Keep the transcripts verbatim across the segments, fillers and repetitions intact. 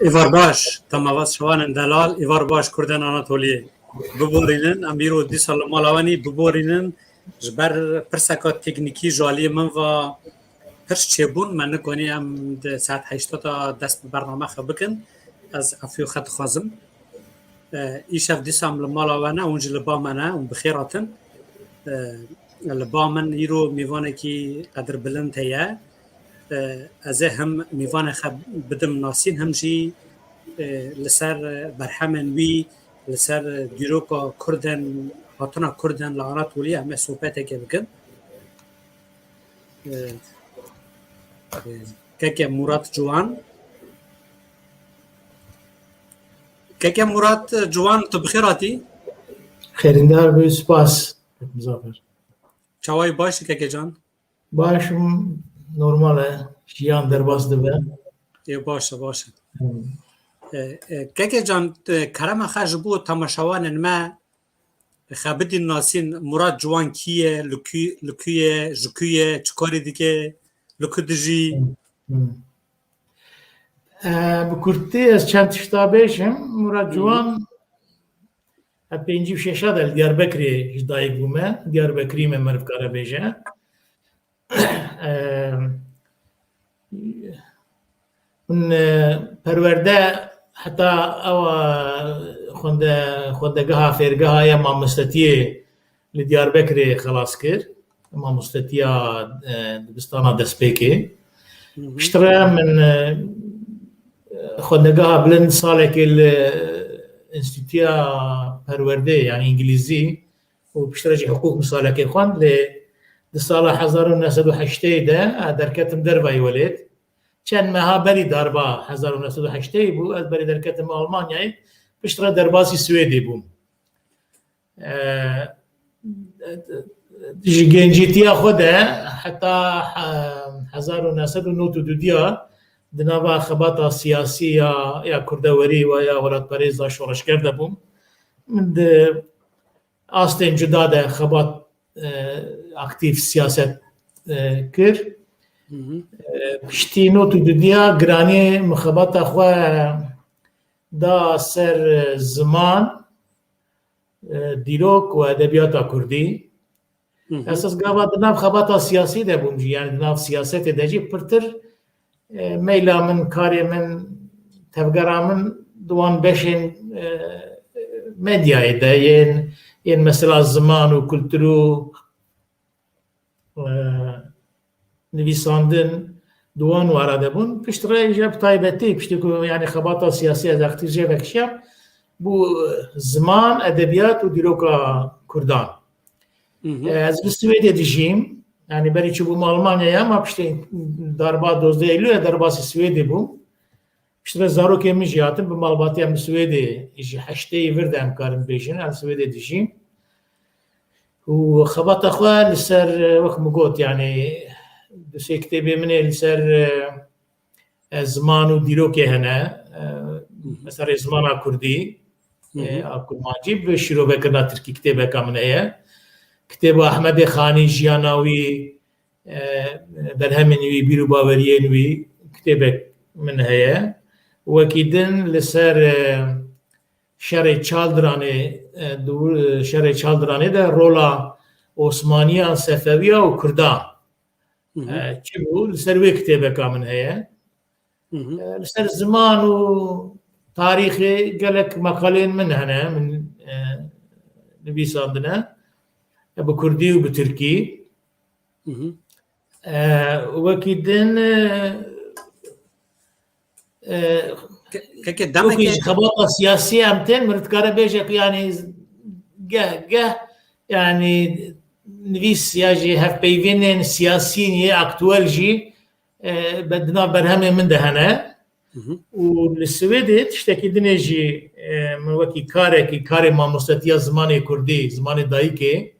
Îvar baş, temavaz şewanên delal, îvar baş kurdên Anatoliyê. Biborînin, em îro dîsa li mala we nî, biborînin. Ji ber pirseka teknîkî ji aliyê min ve pirs çêbûn, me nikonî em di saet heşta de dest bi bername xwe bikin. Ez efû xwe dixwazim. E, îşev dîsa em li mala we ne, hûn jî li ba me ne, hûn bi xêr hatin. E, li ba min îro mêvanekî qedirbilind heye. E, ez ê him mêvanê xwe bidim nasîn, him jî, e, li ser berhemên wî, li ser dîroka Kurd ên, hatina Kurd ên li Anatoliyê em ê sohbeteke bikin. E, e, keke Murat Ciwan. Keke Murat Ciwan, tu bi xêr hatî? Xêrîndar bî, spas. Muzaffer. Çawayî, baş î keke can? Baş im, normal e. Jiyan derbas dibe. Ê, baş e, baş e. Hmm. E, e, keke can, e, kerema xwe ji bo temaşevanên me xwe bidîn nasîn, Murat Ciwan kî ye, li kû, li kû ye, ji kû ye, çi karî dike, li ku dijî? Hmm. Hmm. E, bi kurtî ez çend tişta bêjim. Murat Hı hı. Ciwan, e, pêncî û şeş de li Diyarbekirê ji dayik bûme. Diyarbekirî me meriv kare bêje. E, min, e, perwerde heta ew, e, xwende-, xwendegeha fêrgeha ya mamostetiyê li Diyarbekirê xelas kir. Mamostetiya, e, dibistana destpêkê. Hı hı. Piştre min, e, xwendegeha bilind salekê li Înstîtuya Perwerdê, yanî Îngilîzî, û piştre jî hiqûq min salekê xwend, lê di sala hezar û neh sed û heştê de, e, derketim dervayî welêt. Çend meha berî darba hezar û neh sed û heştê bû, ez berî derketim Almanyayê, piştre derbasî Swêdê bûm. E, ji gencîtiya xwe de heta, e, hezar û neh sed û nod û du diya di nava xebata siyasî ya, ya kurdewerî ve ya welatperêz de şoreşger de bûm. Min di astên cuda de xebat, e, aktîf siyaset, e, kir. Hı hı. E, piştî nod û du diya giranî min xebata xwe da ser, e, ziman, e, dîrok û edebiyata kurdî. Hı hı. Esas gava di nav xebata siyasî de bûm jî, yanî di nav siyasetê de jî pirtir, e, meyla min, karê min, tevgera min di wan beşên, e, medyayê de, yên, yên mesela ziman û kultur û, e, nivîsandin di wan wara de bûn. Piştre jî bi taybetî, piştî ku, yanî, xebata siyasî ez aktîf jê vekişiyam, bû, e, ziman, edebiyat û dîroka kurdan. Hı hı. E, ez li Swêdê dijîm. Yanî berî çûbûm Almanyayê, ama piştî darba dozdeh Eylûlê derbasî Swêdê bûm. Piştre zarokê min jî hatin, bi malbatî em li Swêdê, ji heştê yî vir de em karin bêjin, em Swêdê dijîn. Û xebata xwe li ser, wek min got, yanî du sê kitêbê min ê li ser, e, e, ziman û dîrokê hene, e, Hı hı. mesela zimana kurdî, Hı hı. e, a kurmancî bi şîrovekirina tirkî kitêbeka min heye. Kitêba Ehmedê Xanî, Jiyana wî, e, berhemên wî, bîr û baweriyên wî, kitêbek min heye. Wekî din li ser, e, şerê Çaldiranê, e, dû-, şerê Çaldiranê de rola Osmaniyan, Sefewiya û Kurdan. Hı hı. E, çi bû? Li ser wê kitêbeka min heye. Hı hı. E, li ser ziman û tarîxê gelek meqalên min hene, min, e, nivîsandine. E, bi kurdî û bi tirkî. Hı hı. E, wekî din, e, e, Ke-, keke wekî demeke ji xebata siyasî em tên, min dikare bêje ku, yanî, geh, geh, yanî, nivîs ya jî hevpeyvînên siyasî yê aktuel jî, e, be-, di nav berhemê min de hene. Hı hı. Û li Swêdê tiştekî dinê jî, e, min wekî karekî, karê mamostetiya zimanê kurdî, zimanê dayikê,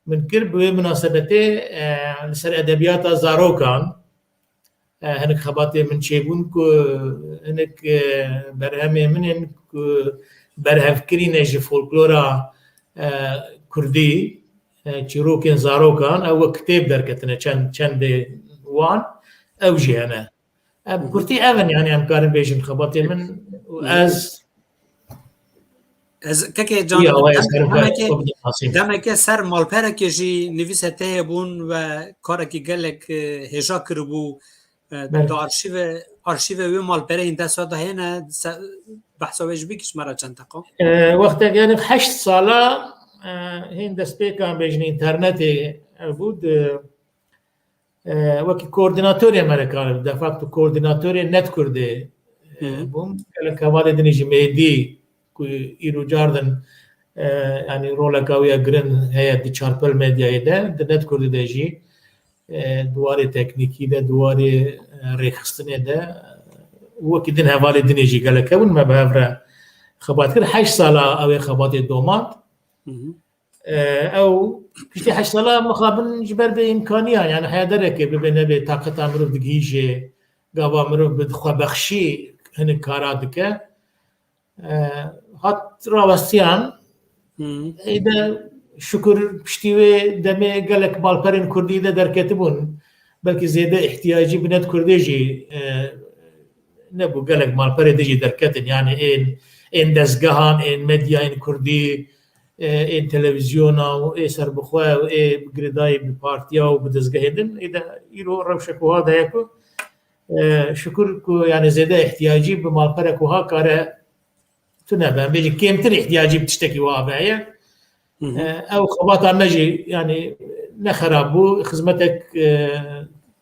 min kir, bi wê minasebetê, e, li ser edebiyata zarokan, e, hinek xebatê min çêbûn ku hinek, e, berhemê min ên ku berhevkirî ne ji folklora, e, kurdî, e, çîrokên zarokan, ew wek kitêb derketine, çend, çendê wan, ew jî hene. Em kurtî ev in, yani em karin bêjin xebatê min û ez Ez kekê can demeke, demeke ser malperekê jî nivîse te hebûn ve karekî gelek, e, hêja kiribû. E, di arşîve, arşîve wê malpereyên dest ve de hene, behsa wê jî bikî ji me re çend deqa. E, wextek, yani heşt sala, e, hên destpêkan bêjin înternetê ev bû, di, e, wekî koordînatorê me re karibû, de facto koordînatorê Net Kurdê, e, bûm. Gelek hevalê din jî Mêdî ku îro cardin, e, yani roleka wî ya girin heye di Çarpel Medyayê de, di Net Kurdê de jî, e, di warê teknîkî de, di warê, e, rêxistinê de, wekî din hevalê dinê jî gelek hebûn, me bi hev re xebat kir. Heşt sala ew ê xebatê domand. E, ew piştî heşt sala mixabin ji ber bê îmkaniya, yani heya dereke bibe nebe taqeta mirov digihîje, gava mirov bi xwebexşî hinek kara dike. E, hat rawestiyan, ey de şukur piştî wê demê gelek malperên kurdî de derketibûn. Belkî zêde ihtiyacî bi Net Kurdê jî, e, nebû, gelek malperê de jî derketin. Yani ên, ên dezgehan, ên medyayên kurdî, e, ên televîzyona û ê serbixwe û ê girêdayî bi partiya û bi dezgehên din, ê de îro rewşek wiha de ye ku, e, şukur ku yani zêde ihtiyacî bi malperek wiha kare tune be. Em bêjin kêmtir ihtiyacî bi tiştekî wiha be heye. E, ew xebata me jî yani ne xerab bû. Xizmetek, e,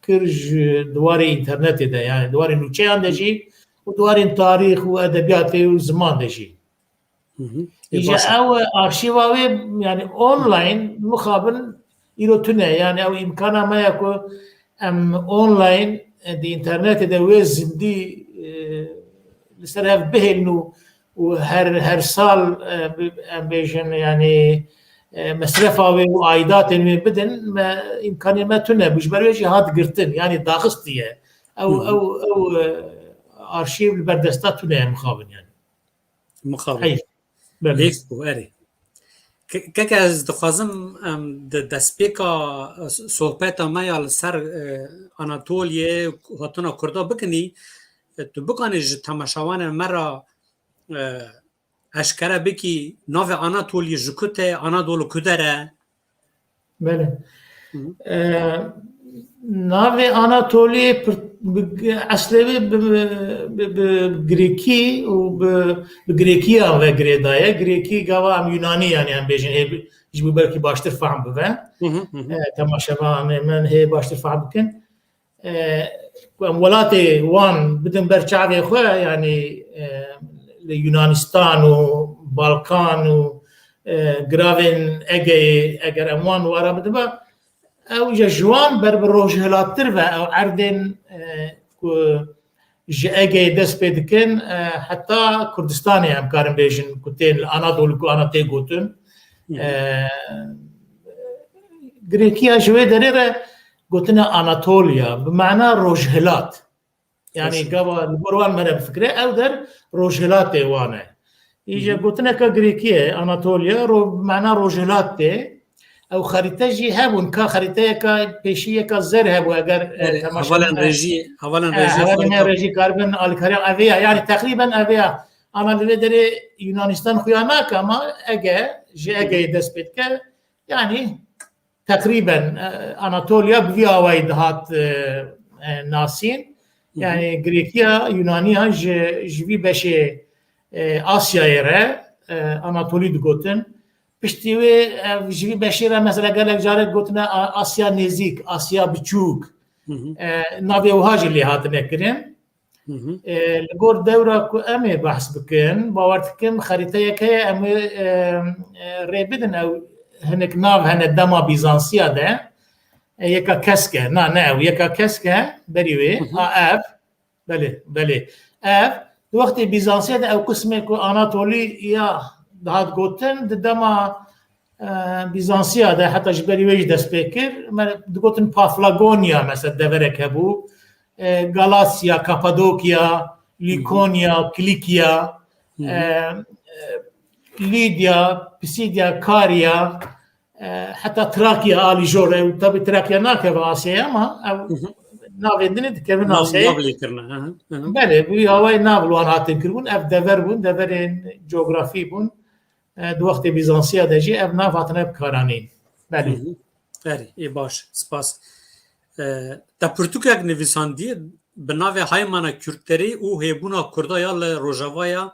kir ji di warê înternetê de, yani di warê nûçeyan de jî û di warên tarîx û edebiyatê û ziman de jî. Îja ew arşîva wê, yani online mixabin îro tune, yani ew îmkana me ye ku em online, e, di înternetê de wê zindî, e, li ser hev bihêlin û, û her, her sal, e, bi, em bêjin, yani, e, mesrefa wê û aidatên wê bidin, me, îmkanê me tune bû. Ji ber wê jî hat girtin, yani daxistiye. Ew, ew, ew, e, arşîv li ber desta tune ye mixabin yani. Mixabin. Heyf. Belê. Heyf bû, erê. Ke-, keke ez dixwazim, em, di destpêka, e, sohbeta me ya li ser, e, Anatoliyê, hatina Kurda bikinî, e, tu bikanî ji temaşevanên me re, e, eşkere bikî, navê Anatoliyê ji ku tê, Anadolu ku der e? Belê. Ee, navê Anatoliyê pir-, bi, eslê wê bi, bi, bi, bi Grêkî û bi, bi Grêkiya ve girêdaye. Grêkî gava em Yunanî, yani em bêjin, hê bi-, ji bo belkî baştir fehm bibe. Ee, temaşevanê min hê baştir fehm bikin. E, ku em welatê wan bidin ber çavê xwe, yani, e, li Yunanistan û Balkan û, e, giravên Egeyê, eger em wan wara bidibe, ew ji, ji wan ber bi rojhilattir ve, ew erdên, e, ku ji Egeyê dest pê dikin, e, heta Kurdistanê em karin bêjin ku tên li Anadolu, ku ana tê gotin. E, Grêkiya ji wê derê re gotine Anatoliya, bi mana rojhilat. Yani gava li gor wan mere bifikre, ew der rojhilatê wan e. Îje gotineke Grêkî ye, Anatoliya, ro-, mana rojhilat tê. Ew xerîte jî hebûn, ka xerîteyeka pêşî yeka zer hebû, eger, e, Erê, temaşe hevalên rejî, hevalên e, rejî hevalên me rejî karibin alîkariya, ev ê ya, yani teqrîben ev ê ya. Ana li vê derê Yunanistan xuya nake, ama Ege, ji Egeyê dest pê dike, yani teqrîben, e, Anatoliya bi vî awayî dihat, e, e, nasîn. Yani Grêkiya, Yunaniya ji, ji vî beşê, e, Asyayê re, e, Anatolî digotin. Piştî wê, e, ji vî beşê re mesela gelek carek gotine A-, Asya Nêzîk, Asya Biçûk. E, navê wiha jî lê hatine kirin. E, li gor dewra ku em ê behs bikin, bawer dikim xerîteyek heye em ê, e, e, rê bidin. Ew hinek nav hene dema Bîzansiya de. E, yeka kesk e. Na, ne ew. Yeka kesk e, berî wê. A, ev. Belê, belê. Ev, di wextê Bîzansiya de ew qismê ku Anatoliya dihat gotin, di dema, e, Bîzansiya de, heta ji berî wê jî dest pê kir, me digotin Paflagonya, mesela deverek hebû, e, Galasya, Kapadokya, Lîkonya, Kilîkya, e, e, Lîdya, Pisîdya, Karya, e, heta Trakya alî jor e, û tabi Trakya nakeve Asyayê ama ew navên din ê dikevin nav, navê. Nav lê kirine. Hı hı, hı hı. Belê, bi wî awayî nav li wan hatin kirbûn. Ev dever bûn, deverên cografî bûn. E, di wextê Bîzansiya de jî ev nav hatine bikaranîn. Belê. Hı hı. Erê, ê baş, spas. E, te pirtûkek nivîsandiye bi navê Haymana Kürtleri û hêbûna Kurda ya li Rojavaya,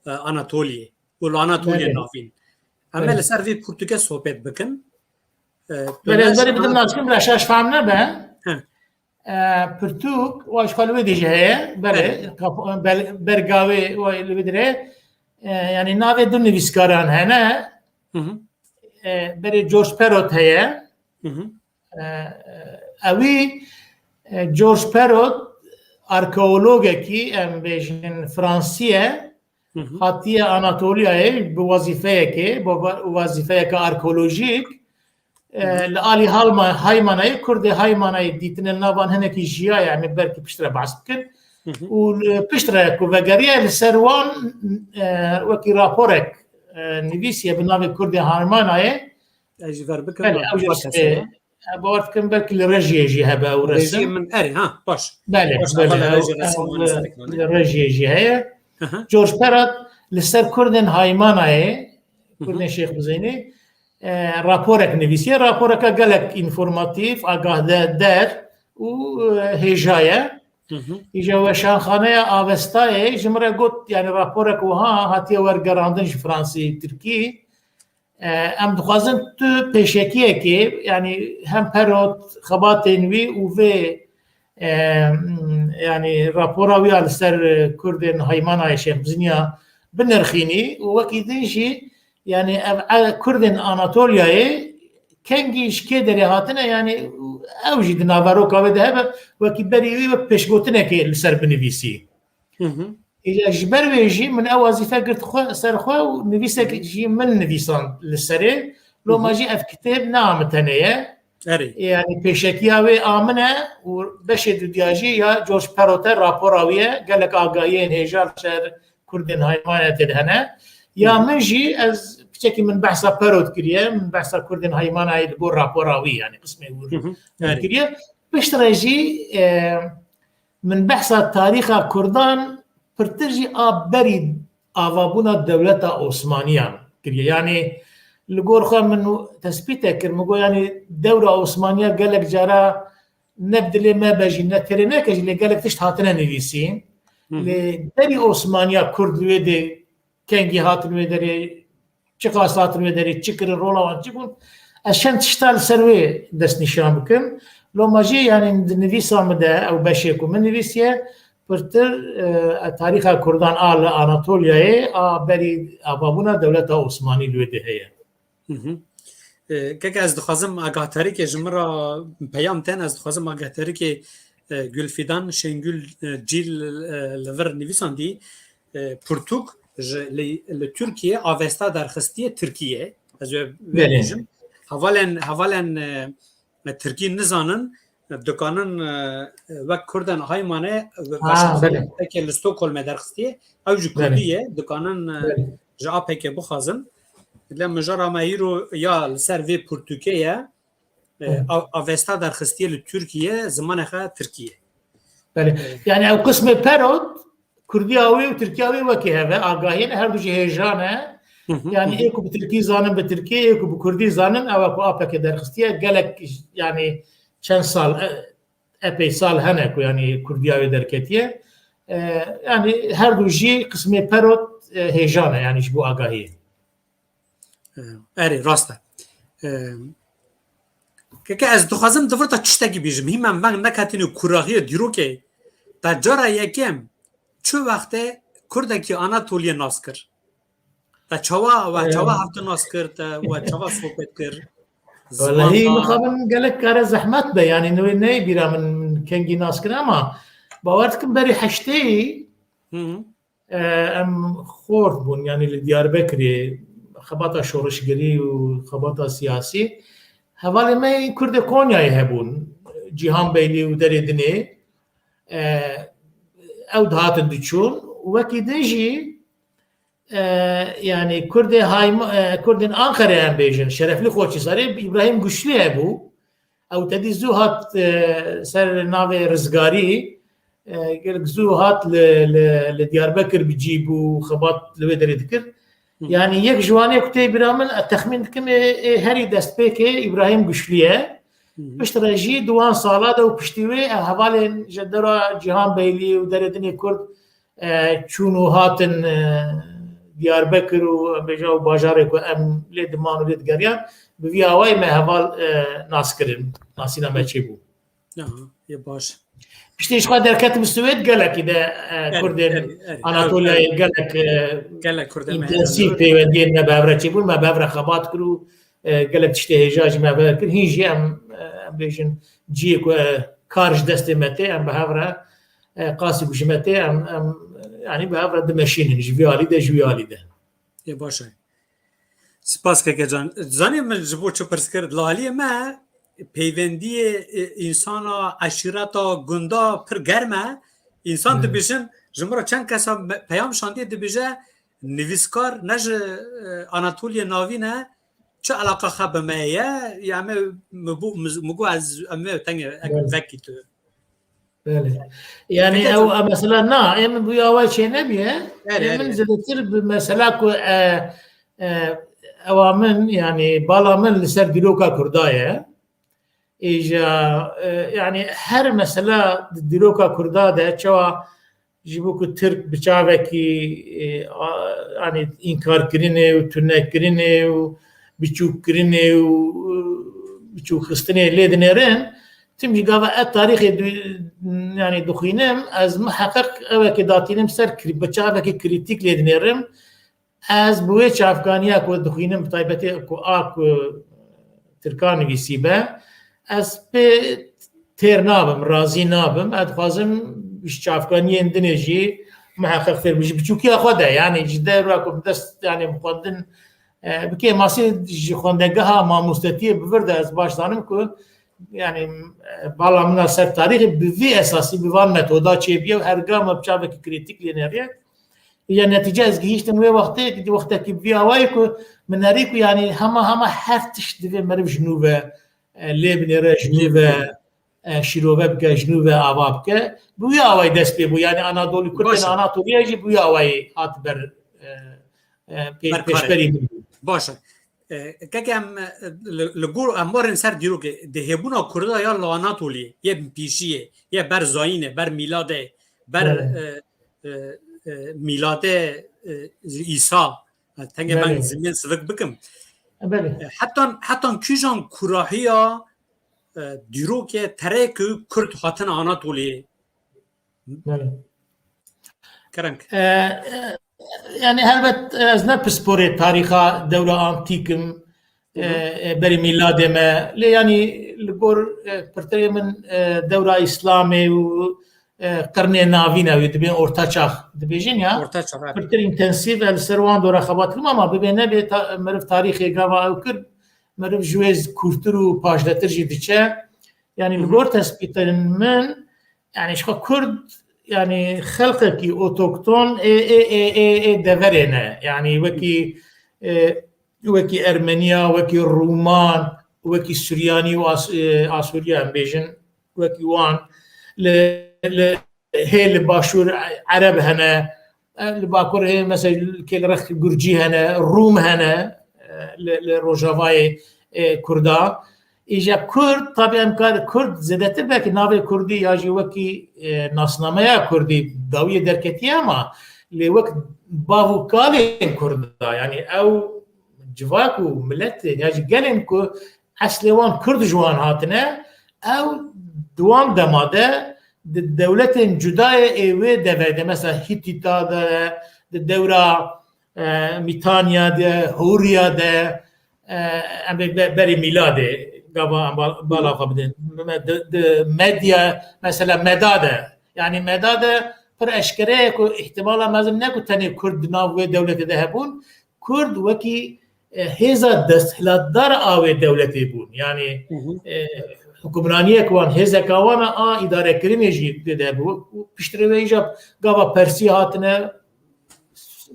e, Anatoliyê û li Anatoliya Belê. Navîn. Em ê Belê. Li ser vê pirtûkê sohbet bikin. E, tu Belê, ez berê bidim naşkim, reşaş fam nebe. He. E, pirtûk, wa ji xwe li wê dijî heye. Belê, Belê. Kap-, bel-, bergavê wa li wê dire. E, yani navê du nivîskaran hene. Hı hı. E, berê George Perot heye. Hı hı. E, ewî, e, George Perot arkeologekî, em bêjin, Fransî ye. Hı hı. Hatiye Anatoliyayê bi wezîfeyekê, bi wa-, wezîfeyeke arkeolojîk, e, Hı hı. Li alî Halma-, Haymanayê, Kurdê Haymanayê dîtine li navan hinekî jiyaye, em ê belkî piştre behs bikin. Hı hı. Û li piştre ku vegeriye li ser wan, e, wekî raporek, e, nivîsiye bi navê Kurdê Haymanayê. Ez jî ver bikim, Belê, ew jî, e, Bawer dikim belkî li rejiyê jî hebe ew resim. Rejiyê min, erê, ha, baş. Belê, Baş, belê, heval ew, rejiyê resim ew, wan li ser ekranê. Li rejiyê jî heye. Hı hı. George Perot li ser Kurdên Haymanayê, Hı hı. Kurdên Şêx Bizeynê, e, raporek nivîsiye. Raporeke gelek înformatîf, agahdeder û, e, hêja ye. Hı hı. Îja Weşanxaneya Avestayê ji min re got, yani raporek wiha hatiye wergerandin ji Fransî, Tirkî. E, em dixwazin tu pêşekiyekê, yani hem Perot, xebatên wî û vê, e, yani rapora wî ya li ser, e, Kurdên Heymanayê Şêx Biziniya binirxînî û wekî din jî, yani ev, e, Kurdên Anatoliyayê kengî ji kê derê hatine, yani ew jî di naveroka wê de hebe, wekî berî wî wek pêşgotinekê li ser binivîsî. Hı hı. Îja ji ber wê jî min ew wezîfe girt xwe, ser xwe û nivîsek Hı hı. jî min nivîsand li serê. Loma Hı hı. jî ev kitêb ne a min tenê ye. Erê. Yani pêşekiya wê a min e û beşê dudiya jî ya George Perot e, rapora wî ye. Gelek agahiyên hêja li ser Kurdên Heymanê tê de hene. Ya Hı hı. min jî ez piçekî min behsa Perot kiriye, min behsa Kurdên Heymanayê li gor rapora wî, yani qismê wî Hı hı. Erê. kiriye. Piştre jî, e, min behsa tarîxa Kurdan pirtir jî a berî avabûna dewleta Osmaniyan kiriye. Yani li gor xwe min tespîtek kir, min got, yani dewra Osmaniya gelek cara ne bi dilê me be jî, ne têrê neke jî, lê gelek tişt hatine nivîsîn. Hı hı. Lê berî Osmaniya Kurd li wê dê kengî hatin wê derê, çiqas hatin wê derê, çi kirin, rola wan çi bûn. Ez çend tişta li ser wê destnîşan bikim. Loma jî, yani di nivîsa min de ew beşê ku min nivîsiye, pirtir, e, tarîxa Kurdan a li Anatoliyayê a berî avabûna dewleta Osmanî li wê dê heye. Hı hı. E, keke ez dixwazim agahtarîkê ji min re peyam ten, ez dixwazim agahtarîkê, e, Gülfidan Şengül, e, Cîl, e, li vir nivîsandî, e, pirtûk ji li, li Tirkiye avesta derxistiye Tirkiye. Ez wê, wê Belê. bêjim. Hevalên, hevalên, e, Tirkî nizanin, dikanin, e, wek Kurdên Haymane, Ha, veşartiyê belê. pekê li Stockholmê derxistiye. Ew ji Belê. Kurdî ye, dikanin, e, Belê. ji A P K bixwazin. Lê mijara me îro ya li ser vê pirtûkê ye. E, Hı. a-, avesta derxistiye li Tirkiye, zimanê xwe Tirkiye. Belê. E. Yani ew qismê Perot, Kurdiya wê û Tirkiya wê wekî hev e, agahiyê ne, her du jî hêja ne. Hı hı, Yani hı hı. ê ku bi Tirkî zanin bi Tirkî, ê ku bi Kurdî zanin, ew ku A P K derxistiye, gelek, yani çend sal, e, epey sal hene ku yani Kurdiya wê derketiye. E, yani her du jî qismê Perot, e, hêja ne, yani ji bo agahiyê. E, erê, rast e. E, keke ez dixwazim di vir de tiştekî bêjim. Hîm em veng neketin û kurahiya dîrokê. Te cara yekem çi wextê Kurdekî Anatoliyê nas kir? Te çawa, we E, çawa hevdî nas kir? Te we çawa sohbet kir? Wellahî, Ziman mixabin gelek kare zehmet be. Yani newê neyê bîra min, min kengî nas kir ama bawer dikim berî heştê Hı hı. E, em xort bûn, yani li Diyarbekirê xebata şorişgerî û xebata siyasî. Hevalê me yên Kurdê Konyayê hebûn, Cîhan Beylî û derê dinê. E, ew dihatin diçûn. Wekî din jî, e, yani Kurdê Hayma-, e, Kurdên Anqerê em bêjin, Şerefli Xoçîsarê, Îbrahîm Güçlü hebû. Ew tedî zû hat, e, ser navê Rizgarî, e, gelek zû hat li, li, li Diyarbekir bi cî bû, xebat li wê derê dikir. Hı. Yani yek ji wanê ku tê bîra min, e, texmîn dikim, ê, ê herî destpêkê Îbrahîm Güçlü ye. Hı hı. Piştre jî di wan sala de û piştî wê, e, hevalên ji dera Cîhan Beylî û derê dinê Kurd, e, çûn û hatin, e, Diyarbekir û, em bêje, ew bajarê ku em lê diman û lê digeriyan, bi vî awayî me heval, e, nas kirin, nasîna me çêbû. Aha, yê baş. Piştî ji xwe derketim Swêd, gelekî de, e, Erê, Kurdên erê, erê. Anatoliyayê gelek, e, Gelek Kurdên me întensîf hene. Peywendiyên me bi hev re çêbûn, me bi hev re xebat kir û, e, gelek tiştê hêja jî me bi hev re kir. Hîn jî em, e, em bêjin cihê ku, e, kar ji destê me tê, em bi hev re, e, qasî ku ji me tê, em, em, yanî bi hev re dimeşînin, ji vî alî de, ji wî alî de. Yê baş e. Spas keke can. Zanî min ji bo çi pirs kir? Li aliyê me peywendiyê, e, însana, eşîreta, gunda pir germ e. Însan Hmm. dibêjin, ji min re çend kesa me-, peyam şandiye, dibêje, nivîskar ne ji, e, Anatoliyê Navîn e, çi eleqa xe bi me ye? Ya me, mi bû, mi, mi got ez, em ê tengê, ek Belê. vekî tu. Belê. Yani Peki, ew, hocam. e, mesela na, em bu yaway şey ne biye? Erê, Em erê. zêdetir bi mesela ku, e, e, ewa min, yani bala min li ser dîroka Kurda ye. Îja, e, yani her mesela di dîroka Kurda de çawa ji bo ku Tirk bi çavekî, e, a, yani înkarkirinê û tunekirinê û biçûkkirinê û, e, biçûkxistinê lê dinêrin, tim jî gava ez tarîxê du-, yani dixwînim, ez miheqeq ewekê datînim ser kri-, bi çavekî krîtîk lê dinêrim. Ez bi wê çavkaniya ku dixwînim, bi taybetê ku a ku Tirkan nivîsîbe, ez pê têr nabim, razî nabim. Ez dixwazim ji çavkaniyên dinê jî miheqeq fêr bim. Ji biçûkiya xwe de, yani ji dewra ku bi dest, yani bi xwendin, e, bi kêmasî ji xwendegeha mamostetiyê bi vir de ez baş zanim ku, yani, e, bala min a ser tarîxê bi vî esasî, bi van metoda çêbiye û her gama bi çavekî krîtîk lê neriye. Ya netîce ez gihîştim wê wextê, di wextekî vî awayî ku min nerî ku, yanî hema hema her tişt divê meriv ji nû ve, e, lê binêre, ji nû ve, e, şîrove bike, ji nû ve ava bike. Bi wî awayî dest pê bû. Yanî Anadolî, Kurd Baş e. Anatoliye jî bi wî awayî hat ber, e, e, pê-, Berkarê. pêşberî min bû. Baş e. E, keke em, e, li, li gor em werin ser dîrokê, di hêbûna Kurda ya li Anatoliyê, yê pîşiyê, yê ber zayînê, ber mîladê, ber, Belê. e, e, e, mîladê, e, Îsa, e, tengê Belê. ben zimên sivik bikim. Belê. E, hetan, hetan kîjan kurahiya, e, dîrokê terê ku Kurd hatin Anatoliyê? Belê. Kerem. E, e, yani helbet ez ne pisporê tarîxa dewra antîk im, Hı hı. e, e, berî mîladê me. Lê yani li gor, e, pirtirê min, e, dewra Îslamê û, e, qirnê navîn e, wê dibên orta çax dibêjin ya. Orta çax, evet. Pirtir întensîf e, li ser wan dora xebat kirim, ama bibê nebê ta-, meriv tarîxê gava ew kir, meriv ji wê kûrtir û paşdetir jî diçe. Yani li Hı hı. gor tespîtên min, yani ji xwe Kurd, yani xelqekî otokton ê, ê, ê, ê, ê deverê ne. Yani wekî, e, wekî Ermeniya, wekî Rûman, wekî Suryanî û As-, e, Asûriya em bêjin, wekî wan li, li, hê li Başûr Ereb hene, e, li Bakur hê mesela kê li rex Gurcî hene, Rûm hene, e, li, li Rojavayê, e, Kurda. Îja Kurd, tabi em kar Kurd zêdetir belkî navê Kurdî ya jî wekî, e, nasnameya Kurdî dawiyê derketiye ama lê wek bav û kalên Kurda, yani ew civak û miletên ya jî gelên ku eslê wan Kurd ji wan hatine, ew di wan dema de di dewletên cudayê ê wê devê de, mesela Hîtîta de, di dewra, e, Mîtanya de, Hûriya de, e, em ê be-, berî mîladê gava em ba-, bala xwe bidin. Me-, di, di Medya, mesela Meda de, yani Meda de pir eşkere ye ku îhtimala mezin ne ku tenê Kurd di nav wê dewletê de hebûn, Kurd wekî, e, hêza desthilatdar a wê dewletê bûn. Yani, Hı hı. e, hukimraniyek wan, hêzeka wan a, a îdarekirinê jî tê de bû. Û piştre wê îja gava Persî hatine,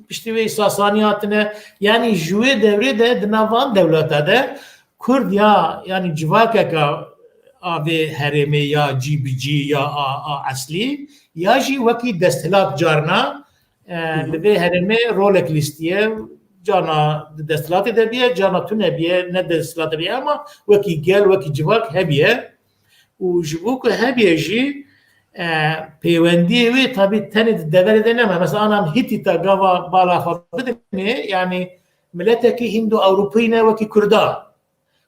piştî wê Sasanî hatine. Yani ji wê devrê de di nav van dewleta de Kurd ya, yani civakeka a vê herêmê ya cî bi cî ya a, a eslî, ya jî wekî desthilat carna, e, Hı hı. li vê herêmê rolek lîstiye, carna di desthilatê de biye, carna tune biye, ne desthilatê biye, ama wekî gel, wekî civak hebiye. Û ji bo ku hebiye jî, e, pêwendiyê wê tabî tenê di deverê de nema. Mesela, ana em Hîtîta gava bala xwe bidinê, yanî miletekî Hîndo-Ewropî ne wekî Kurda.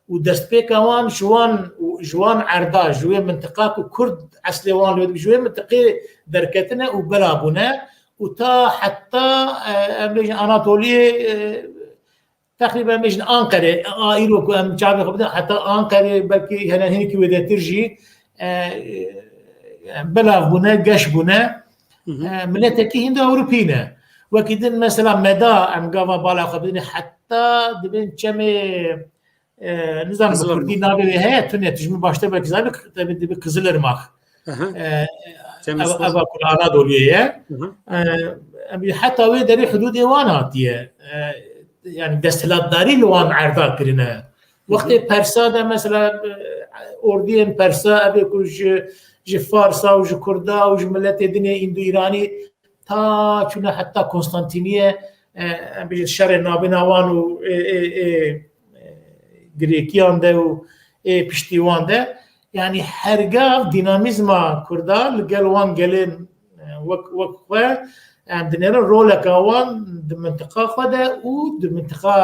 Û destpêka wan ji wan, ji wan erda, ji wê mintiqa ku Kurd eslê wan li wê, ji wê mintiqê derketine û bela bûne. Û ta heta, e, em bêjin Anatoliyê, e, teqrîben bêjin Anqerê, a îro ku em çavê xwe bidin, heta Anqerê belkî hene hinekî wêdetir jî, e, e, belav bûne, geş bûne. Hı hı. E, miletekî Hîndo-Ewropî ne. Wekî din mesela Meda, em gava bala xwe bidinê, heta dibên çemê, e, nizanim bi Kurdî navê wê heye, tune tu ji min baştir belkî zanî, tabi dibe Kizilirmax. Aha. E, Çemê ev, Sor. Eva ku li Anadoluyê ye. Aha. E, em, heta wê derê hududê wan hatiye. E, yani desthilatdarî li wan erda kirine. Wextê Persa de mesela, e, ordiyên Persa, evê ku ji, ji Farsa û ji Kurda û ji miletê dinê Îndo-Îranî ta çûne heta Konstantîniye, e, em bêjin şerê nabîna wan û, e, e, e, e, Grêkiyan de û ê piştî wan de. Yanî hergav dînamîzma Kurda li gel wan gelên, e, wek, wek xwe, em dinêrin roleka wan di mintiqa xwe de û di mintiqa,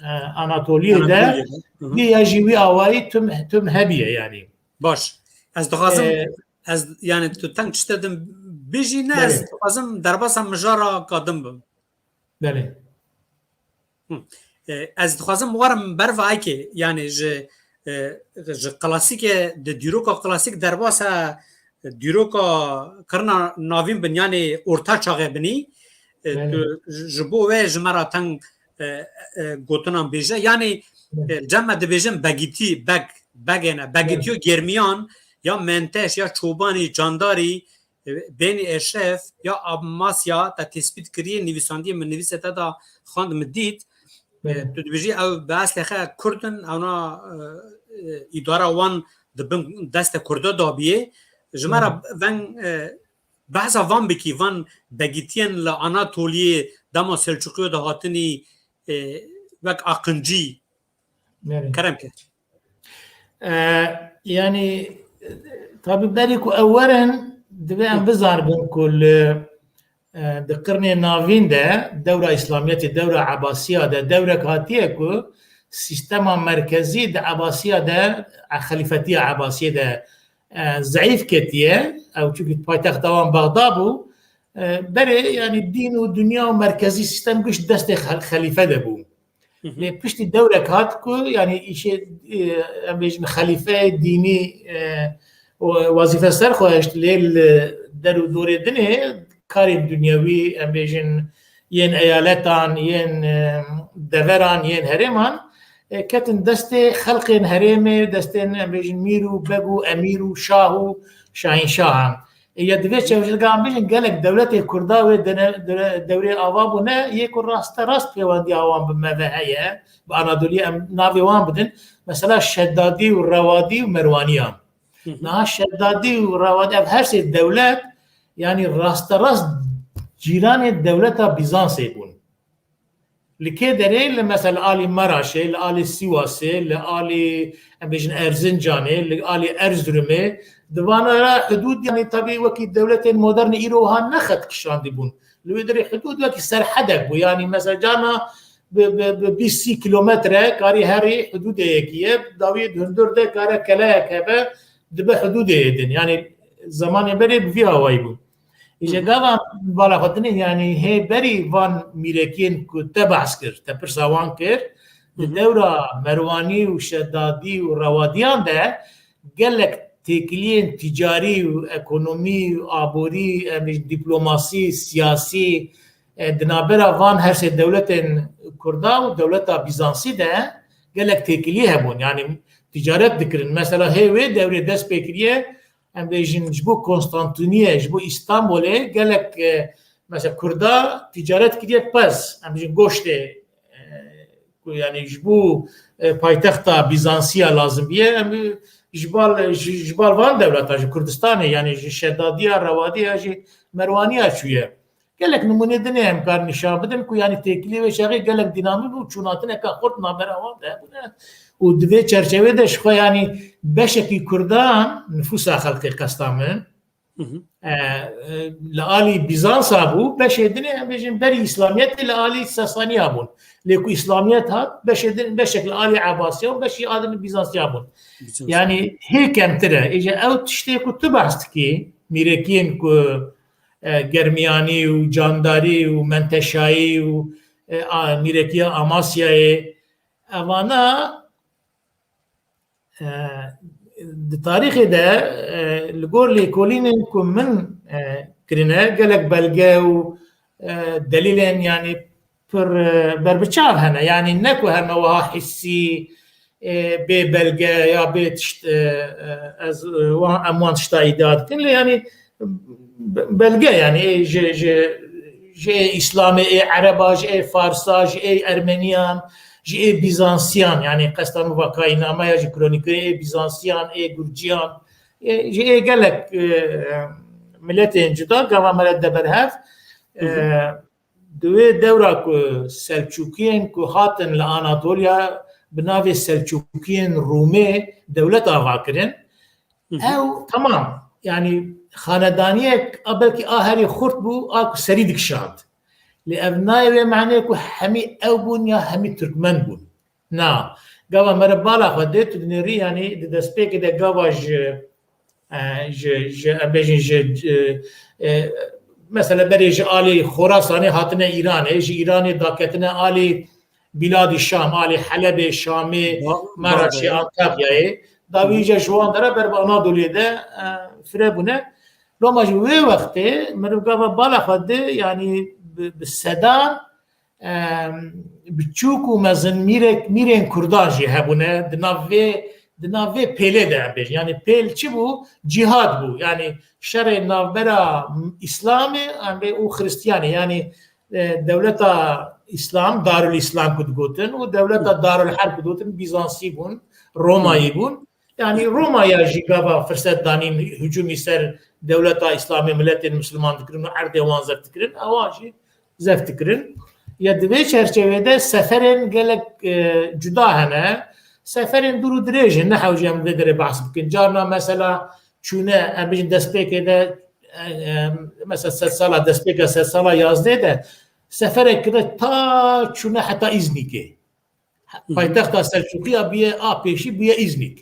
e, Anatoliyê de. Anatoliyê de. Hı hı. Vî ya jî wî awayî tim, tim hebiye yanî. Baş. Ez dixwazim, E, ez, yani tu teng tişte din bijî ne, ez Belê. dixwazim derbasa mijara kadin bim. Belê. Hı. E, ez dixwazim werim ber vayekê, yani ji, e, ji klasîkê, di dîroka klasîk derbasa, e, dîroka kirina navîn bin, yani orta çaxê binî, e, Belê. tu ji, ji bo wê ji me re teng, e, e, gotinan bêje. Yani, Belê. e, cem me dibêjin begîtî, beg, begê ne. Begîtiyo Belê. germiyan ya menteş, ya çobanî, candarî, e, Benî Eşref ya Amasya te tespît kiriye, nivîsandiye min nivîsê te de xwend min dît. E, Belê. tu dibêjî ew bi eslê xwe Kurd in, ewna, e, e, îdara wan di bin destê Kurda dabiye. Ji me re Belê. veng, e, behsa van bikî, van begîtiyên li Anatoliyê dema Selçuqiyo de hatinî, e, wek aqincî Belê. kerem ke. E, yani, e, tabi berî ku ew werin, divê em bizanibin ku li, e, di qirnê navîn de, dewra Îslamiyetê, dewra Ebasiya de, dewrek hatiye ku sîstema merkezî di Ebasiya de, e, xelîfetiya Ebasiyê de, e, zeîf ketiye. Ew çunkî paytexta wan Bexda bû. E, berê, yani, dîn û dinya û merkezî sîstem giş destê xel-, xelîfe de bû. Hı hı. Lê piştî dewrek hat ku, yani, îşê, e, em bêjin xelîfeyê dînî, e, o wezîfe ser xwe hişt, lê li der û dorê dinê karên dinyewî, em bêjin yên eyaletan, yên, e, deveran, yên herêman, e, ketin destê xelqên herêmê, destên, em bêjin, mîr û beg û emîr û şah û şahînşahan. Ya divê çewşirgan bijin gelek dewletê Kurda wê dene-, dere-, dewrê ava bûne, yê ku raste rast pêwendiya wan bi me ve heye, bi Anadoliyê em navê wan bidin. Mesela Şeddadî û Rewadî û Merwaniyan. Hı hı. Niha Şeddadî û Rewadî ev her sê dewlet, yanî raste rast cîranê dewleta Bîzansê bûn. Li kê derê? Li, mesela, alî Meraşê, li alî Sîwasê, li alî, em bêjin, Erzincanê, li alî Erzurumê, di vana re hudûd, yanî, tabî wekî dewletên modern îro wiha ne xet kişandî bûn. Li wê derê hudûd wekî serhedek bû. Yanî, mesela, carna bi, bi, bi bîst sî kilometre karî herî hudûdê yekî ye, dawiyê di hundir de kare keleyek hebe, dibe hudûdê yê din. Yanî, zemanê berê bi vî awayî bû. Îje Hı. gava bala xwe dinê, yanî hê berî van mîrekiyên ku te behs kir, te pirsa wan kir, di Hı hı. dewra Merwanî û Şedadî û Rewadiyan de gelek têkiliyên tîcarî û ekonomî û aborî, em bêjin dîplomasî, siyasî, e, di navbera van her sê dewletên Kurda û dewleta Bîzansî de gelek têkiliyê hebûn. Yanî tîcaret dikirin. Mesela hê wê dewrê dest pê kiriye, em bêjin, ji bo Konstantîniyê, ji bo Îstanbulê gelek, e, mesela Kurda tîcaret kiriye pez, em bêjin goştê, e, ku, yanî ji bo, e, paytexta Bîzansiya lazim bûye, em, ji bal, ji, ji bal van dewleta, ji Kurdistanê, yanî ji Şedadiya, Rewadiya, ji Merwaniya çûye. Gelek nimûne din ê em karin nîşan bidin ku, yanî, têkiliyê wê çaxê gelek dînamîk û çûnatineke xurt navbera wan de hebûne û di vê çerçevê de ji xwe, yanî, beşekî Kurdan, nifûsa xelkê qesta min, Hı hı. e, e, li alî Bîzansa bû, beşê din ê, em bêjin, berî Îslamiyetê li alî Sasaniya bûn. Lê ku Îslamiyet hat, beşê din, beşek li alî Ebasiya û beşî a din li Bîzansiya bûn. Bîzans. Yanî hê kemtir e. Îca ew tiştê ku tu behs dikî, mîrekiyên ku, e, Germiyanî û Candarî û Menteşayî û, e, a, mîrekiya Amasyayê, evana, e, di tarîxê de, e, li gor lêkolînên ku min, e, kirine, gelek belge û, e, delîlên, yanî, pir, e, berbiçav hene. Yanî ne ku heme wiha hissî, e, bê belge ya bê tişt, e, e, ez, e, wan, em wan tişta îdia dikin. Lê, yanî, be-, belge, yanî, ê ji, ji, ji ê Îslamê, ê Ereba, ji ê Farsa, ji ê Ermeniyan, ji ê Bîzansiyan, yanî qesta min va kayîname ya ji kronîkerê ê Bîzansiyan, ê Gurciyan, ê, ji ê gelek, e, miletên cuda, gava me re de berhev, Hı hı. e, di wê dewra ku Selçûkiyên ku hatin li Anatoliya bi navê Selçûkiyên Rûmê dewlet ava kirin, Hı hı. ew temam, yanî xanedaniyek a belkî a herî xurt bû, a ku serî dikişand. Lê ev nayê wê manê ku hemî ew bûn ya hemî Tirkmen bûn. Na, gava mere bala xwe dê tu dinêrî, yanî di destpêkê de gava ji, e, ji, ji, em bêjin ji, e, e, mesela berê ji alî Xorasanê hatine Îranê, ji Îranê daketine alî Bîladî Şam, alî Helebê, Şamê, Ba-, Maraşê, Antakyayê. Dawî Hı hı. îca ji wan dera ber bi Anadoliyê de, e, fire bûne. Loma ji wê wextê meriv gava bala xwe dê, yanî bi, bi sedan, em, biçûk û mezin mîrek, mîrên Kurdan jî hebûne di nav vê, di nav vê pêlê de, em bêjin. Yanî pêl çi bû? Cîhad bû. Yanî şerê navbera Îslamê, em bê, û Xristiyanê. Yanî, e, dewleta Îslam, Darul Îslam ku digotin, û dewleta Darul Herb ku digotin, Bîzansî bûn, Romayî bûn. Yanî Romaya jî gava firset danîn hicûmî ser dewleta Îslamê, miletên Misliman dikirin û erdê wan zeft dikirin, ewan jî zeft dikirin. Ya di vê çerçevê de seferên gelek, e, cuda hene. Seferên dûr û dirêj in, ne hewce em vê derê behs bikin. Carna mesela çûne, em bijin destpêkê de, e, e, mesela sedsala, destpêka sedsala yazdê de seferek kirine ta çûne heta Îznîkê. Hı hı. Paytexta Selçûkiya bûye a pêşî bûye Îznîk.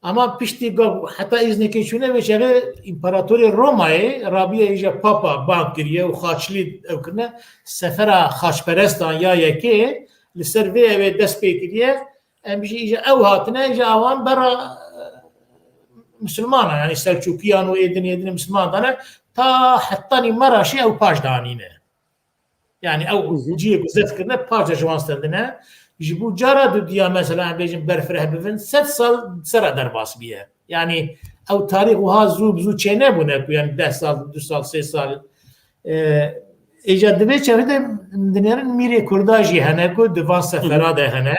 Ama piştî gav heta Îznîkê çûne vê çaxê împaratorê Romayê rabiye îja papa bang kiriye û xaçlî ew kirine sefera xaçperestan ya yekê li ser vê ew ê dest pê kiriye. Em jî îja ew hatine, îja awan bera, e, misilmana, yanî Selçûkiyan û ê din ê din misilman dane ta hetanî Meraşê ew paş danîne. Yanî ew Hı hı. cihê ku zeft kirine, parça ji wan stendine. Ji bo cara dudiya, mesela, em bêjin berfireh bibin, sed sal sera derbas biye. Yanî ew tarîx wiha zû bi zû çênebûne ku, yanî deh sal, du sal, sê sal. E, Îca di vê çerê de dinêrin mîrê Kurda jî hene ku di van Hı hı. sefera de hene.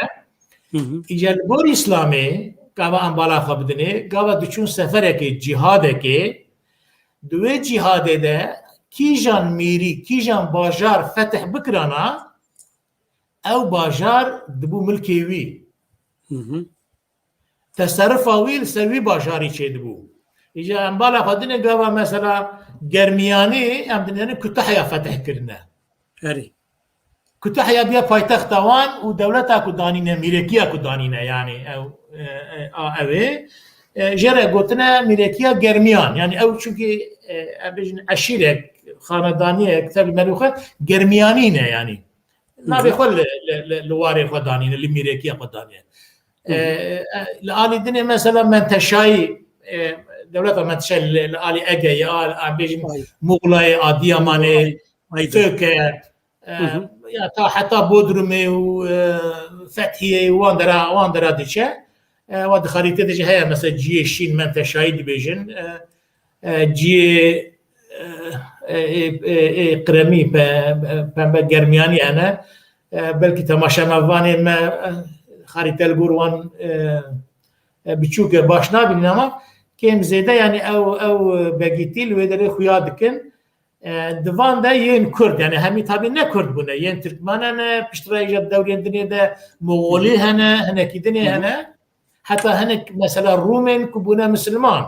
Hı hı. Îca li gor Îslamê, gava em bala xwe bidinê, gava diçûn seferekê, cîhadekê, di wê cîhadê de kîjan mîrî, kîjan bajar fetih bikirana, ew bajar dibû milkê wî. Hı hı. Teserrufa wî li ser wî bajarî çêdibû. Îca em bala xwe dinê gava mesela Germiyanî, em dinêrin Kütahya fetih kirine. Erê. Kütahya biya paytexta wan û dewleta ku danîne, mîrekiya ku danîne, yanî ew, e, e, a, ew ê. E, jê re gotine mîrekiya Germiyan. Yanî ew çunkî, e, em bêjin eşîrek, xanedaniyek, tevî merî xwe Germiyanî ne yanî. Navê Hı hı. xwe li, li, li, li warê xwe danîne, li mîrekiya xwe danîne. Hı hı. E, e, li alî dinê mesela Menteşayî, e, dewleta Menteşayî li, li alî Egeyê, a, a, bêjin Ay. Muxlayê, Adiyamanê, Ay. Ayda. Fêke, e, Hı hı. ya ta heta Bodrumê û, e, Fethiyê û wan dera, wan dera diçe. E, wa di xarîtê de jî heye, mesela ciyê şîn Menteşayî dibêjin. E, e, ciyê, e, e, e, e, qiremî, pe-, pe-, pembe germiyanî hene. e, belkî temaşemevanê me, e, xarîte li gor wan, e, e, biçûk e, baş nabînin ama kêm zêde, yanî ew, ew begîtî li wê derê xuya dikin. E, di van de yên Kurd, yanî hemî tabî ne Kurd bûne, yên Tirkmene ne, piştre îja dewrên dinê de Moxolî hene, hinekî dinê hene. Heta hinek mesela Rûmên ku bûne misilman.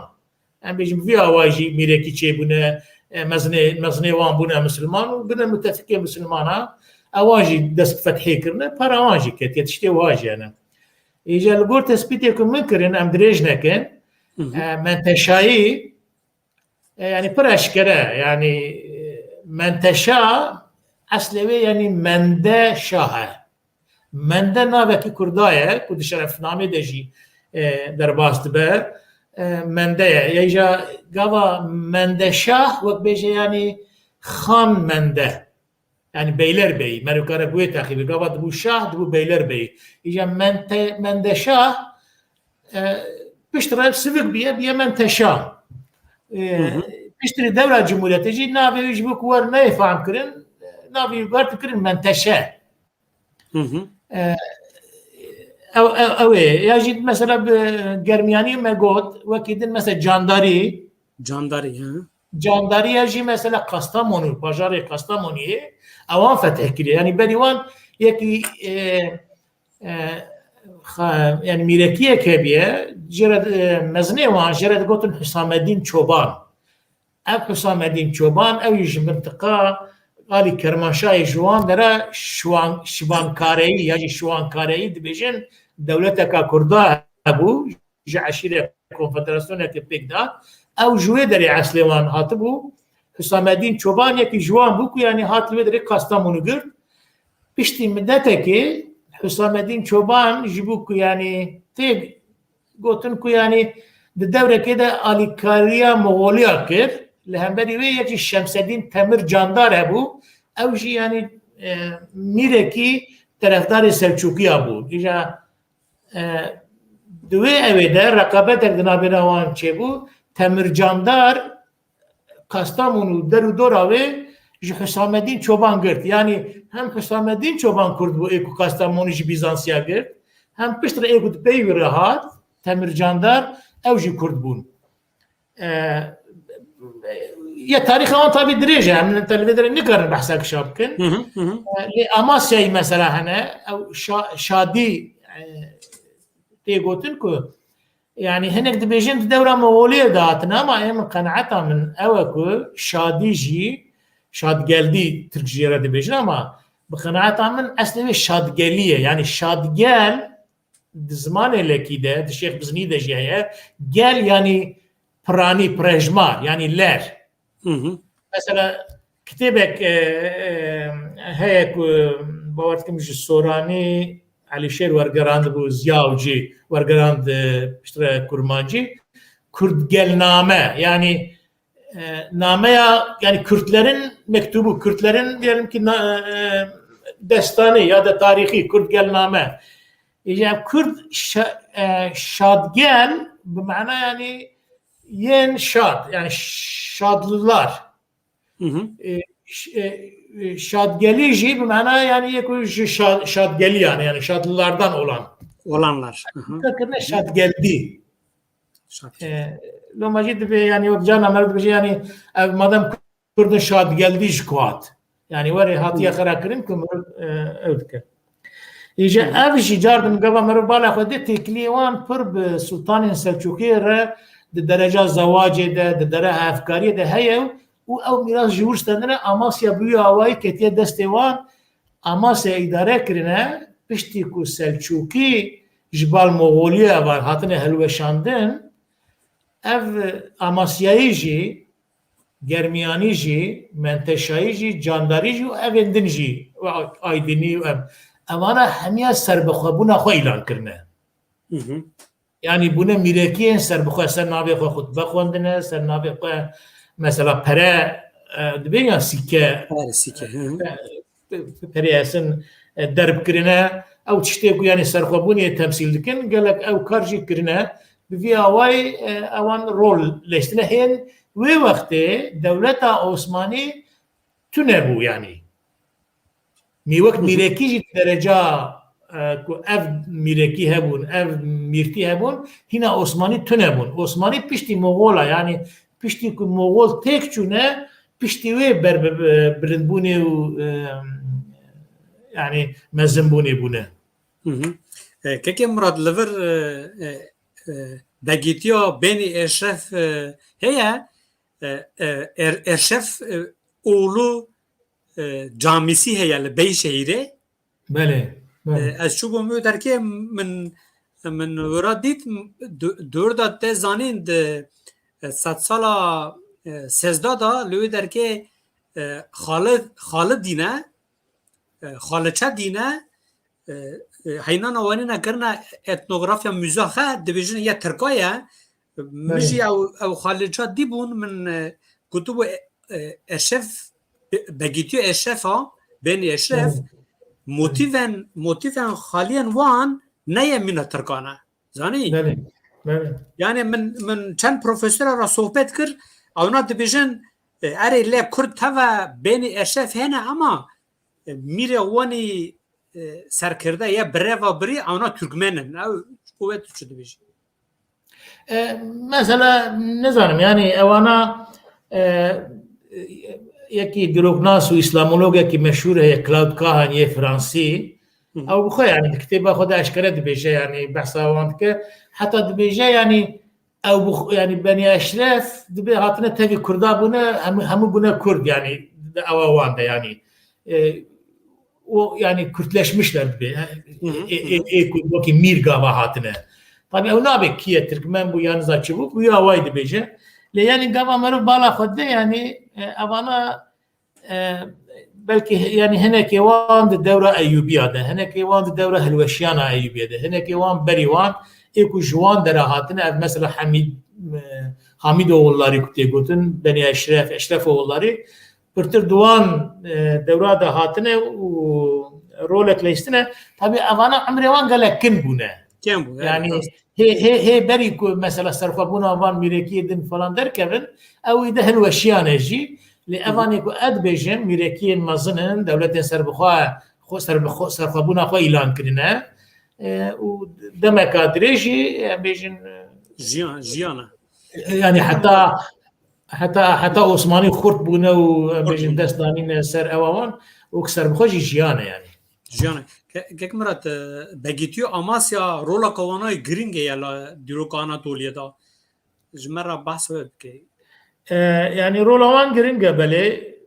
Em bêjin vî awa jî mîrekî çêbûne, e, mezinê, mezinê wan bûne misilman û bûne mutefikê misilmana. Ewan jî dest bi fethê kirine, para wan jî ketiye, tiştê wiha jî hene. Îja li gor tespîtê ku min kirin, em dirêj nekin, Hı hı. e, menteşayî, e, yanî pir eşkere, yanî, e, menteşa eslê wê yanî mende şah e. Mende navekî kurda ye ku di şerefnamê de jî, e, derbas dibe. E, mende ye. Ya îja gava mendeşah wek bêje yanî xan mende. Yanî beyler bey. Merivkare bu yê texîbê. Gava dibû şah, dibû beyler bey. Îja mente-, mendeşah, e, piştre sivik biye, biye menteşah. E, Hı hı. Piştre dewra Cumhuriyetê jî navê wî ji bo ku wer neyê fehm kirin, navê wî ber dikirin menteşe. Hı hı. E, ew, ew, ew ê. Ya jî mesela bi Germiyanî me got, wekî din mesela Candarî. Candarî, hı. Candariya jî mesela Kastamonu, bajarê Kastamoniyê, ewan fetih kiriye. Yanî berî wan yekî, e, e, xa-, yanî mîrekiyek hebiye, jê re, e, mezinê wan, jê re digotin Hüsamedîn Çoban. Ev Hüsamedîn Çoban, ew jî ji mintiqa alî Kermanşahê ji wan dere şiwan-, şivankareyî ya jî şiwankareyî dibêjin, dewleteka kurda hebû, ji eşîre konfederasyoneke pêk de. Ew ji wê derê eslê wan hatibû. Hüsamedîn Çoban yekî ji wan bû ku yanî hat li wê derê Kastamonû girt. Piştî midetekê Hüsamedîn Çoban ji bo ku yanî tê gotin ku yanî di dewrekê de alîkariya Moxoliya kir. Li hemberî wê yekî Şemsedîn Temir Candar hebû. Ew jî yanî, e, mîrekî terefdarê Selçûkiya bû. Îja, e, di wê ewê de reqabetek di navbêna wan çêbû. Temir Candar Kastamonu der û dora wê ji Hüsamedîn Çoban girt. Yanî hem Hüsamedîn Çoban Kurd bû, ê ku Kastamonu ji Bîzansiya girt, hem piştre ê ku di pey wî re hat, Temir Candar, ew jî Kurd bûn. E, ya tarîxa wan tabî dirêj e, em te li vê derê nikarin behsa kişa bikin. Hı hı, hı hı. E, lê Amasyayî mesela hene, ew Şa-, Şadî, e, tê gotin ku Yanî hinek dibêjin di dewra Moxoliyê de hatine, ama ê min qenaeta min ew e ku Şadî jî, Şadgeldî Tirk jê re dibêjin, ama bi qenaeta min eslê wê Şadgelî ye. Yanî Şadgel di zimanê lekî de, di Şêx Biznî de jî heye. Gel yanî piranî, prejmar, yanî ler. Hı hı. Mesela kitêbek, e, e, heye ku bawer dikim ji Soranî Elîşêr wergerandibû, Ziya Avcî wergerand, e, piştre kurmancî. Kurdgelname, yanî, e, nameya, yanî Kürtlerin mektubu, Kürtlerin diyelim ki na-, e, destanı ya da tarîxî, Kurdgelname. Îja Kurd şa-, e, şadgel bi mana yanî yên şad, yanî şadlılar. Hı hı. E, ş-, e, e, şadgelî jî bi mana yanî yê ku ji şa-, şadgeliyan, yanî şadlılardan olan. Olanlar. Hı hı. Dikkat kirine şadgeldî. Şad. E, loma jî dibê yanî wek carna meriv dibêje yanî ev madem Kurdin şadgeldî ji ku hat. Yanî werê hatiye Hı. xera kirin ku mirov, e, ew dike. Îje Hı hı. ev jî car din gava mirov bala xwe dê têkiliyê wan pir bi Sultanên Selçûkiyê re di dereca zewacê de, di dereca hevkariyê de heye û ew mîras ji wir stendine Amasya bi wî awayî ketiye destê wan. Amasya îdare kirine, piştî ku Selçûkî ji bal Moxolî evan hatine hilweşandin, ev Amasyayî jî, Germiyanî jî, Menteşayî jî, Candarî jî û evên din jî, Aydinî û ev, evana hemiya serbixwebûna xwe îlan kirine. Hı hı. Yanî bûne mîrekiyên serbixwe, ser navê xwe xutbe xwendine, ser navê xwe mesela pere, e, dibê yan sîke, Pere, sîke, hı hı. e, perê esin, e, derb kirine. Ew tiştê ku yanî serxwebûnê temsîl dikin, gelek ew kar jî kirine. Bi vî awayî, e, ewan rol leştine hên wê wextê dewleta Osmanî tune bû yanî. Mî wek mîrekî jî dereca, e, ku ev mîrekî hebûn, ev mîrtî hebûn, hîna Osmanî tune bûn. Osmanî piştî Moxola, yanî piştî ku Moxol têk çûne, piştî wê ber bi, bi, bilindbûnê û, e, yanî mezinbûnê bûne. Hı hı. E, Kekê Murat, li vir, e, e, e, begîtiya Benî Eşref, e, heye, e, e, Er-, Eşref, e, oğlu, e, Camisi heye li Beyşehîrê. Belê, belê. E, ez çûbûm wê derkê, min, min wira dît, m-, du-, dûr da te zanîn di, e, sedsala, e, sêzdeh da li wê derkê, e, Xali-, Xalidîne, e, Xaliçedîne, e, e, heynana wanî nekirine etnografya muzaxe, dibêjin ya Tirka ye. Min Belê. jî ew, ew Xaliça dîbûn, min, e, gotibû, e, e, Eşref, be-, begîtiyo Eşref a, Benî Eşref, Belê. motîven, motîven xaliyên wan neye mîna Tirkan e. Zanî? Belê, belê. Yani min, min çend profesora ra sohbet kir, ewna dibêjin, e, erê lê Kurd teve Benî Eşref hene ama, e, mîrê wanî, e, serkirde ye bireva birî, ewna Türkmen in. Ew qûwet tu çi dibêjî? E, mesela, nizanim, yani, ewana, e, yekî dîroknas û îslamologekî meşhûr heye, Claude Kahan yê Fransî. Hı hı. Ew bi xwe, yani, di kitêba xwe de eşkere dibêje, yani, behsa wan dike. Heta dibêje, yani, ew bi xwe, yani, Benî Eşref dibê hatine tevî Kurda bûne, hemû, hemû bûne Kurd, yani, di ewa wan de, yani. E, o, yani, Kürtleşmişler dibê. Hı hı, E, e, hı hı. e, ku wekî mîr gava hatine. Tabii ew nabe kî ye, Tirkmen bû, yan niza çi bû, bû ya way dibêje. Lê, yani, gava meriv bala xwe de, yani, e, evana, e, belkî, yani, hinekê wan di dewra Eyûbiya de, hinekê wan di dewra hilweşiyana Eyûbiye de, hinekê wan berî wan, ê ku ji wan dera hatine, ev mesela Hamîd, e, Hamîd oğulları ku tê gotin, Benî Eşref, Eşref oğulları, pirtir di wan, e, dewra de hatine û rolek leyistine. Tabii evana emrê wan gelek kin bûne. Kêm bû, yani, Yani, rast. hê, hê, hê berî ku mesela serxwebûna van mîrekiyê din falan derkevin, ew ê de hilweşiyane jî. Lê Hı hı. evanê ku ez dibêjim, mîrekiyên mezin in, dewletên serbixwe, xwe serbixwe, serxwebûna xwe îlan kirine. E, û demeka dirêjî, em bêjin, e, Jiyan, jiyan e. e, yani heta, heta, heta Osmanî xurt bûne û, em Xurt bêjin, bûne. dest danîne ser ewa wan, û ki serbixwe jî jiyan e yani. Jiyan e. Ke-, Kek Murat, e, begîtiyo Amasya rola kawanayê giring e ya la dîroka Anatoliyê de. Ji me re behs wê bike. E, yani rola wan giring e belê.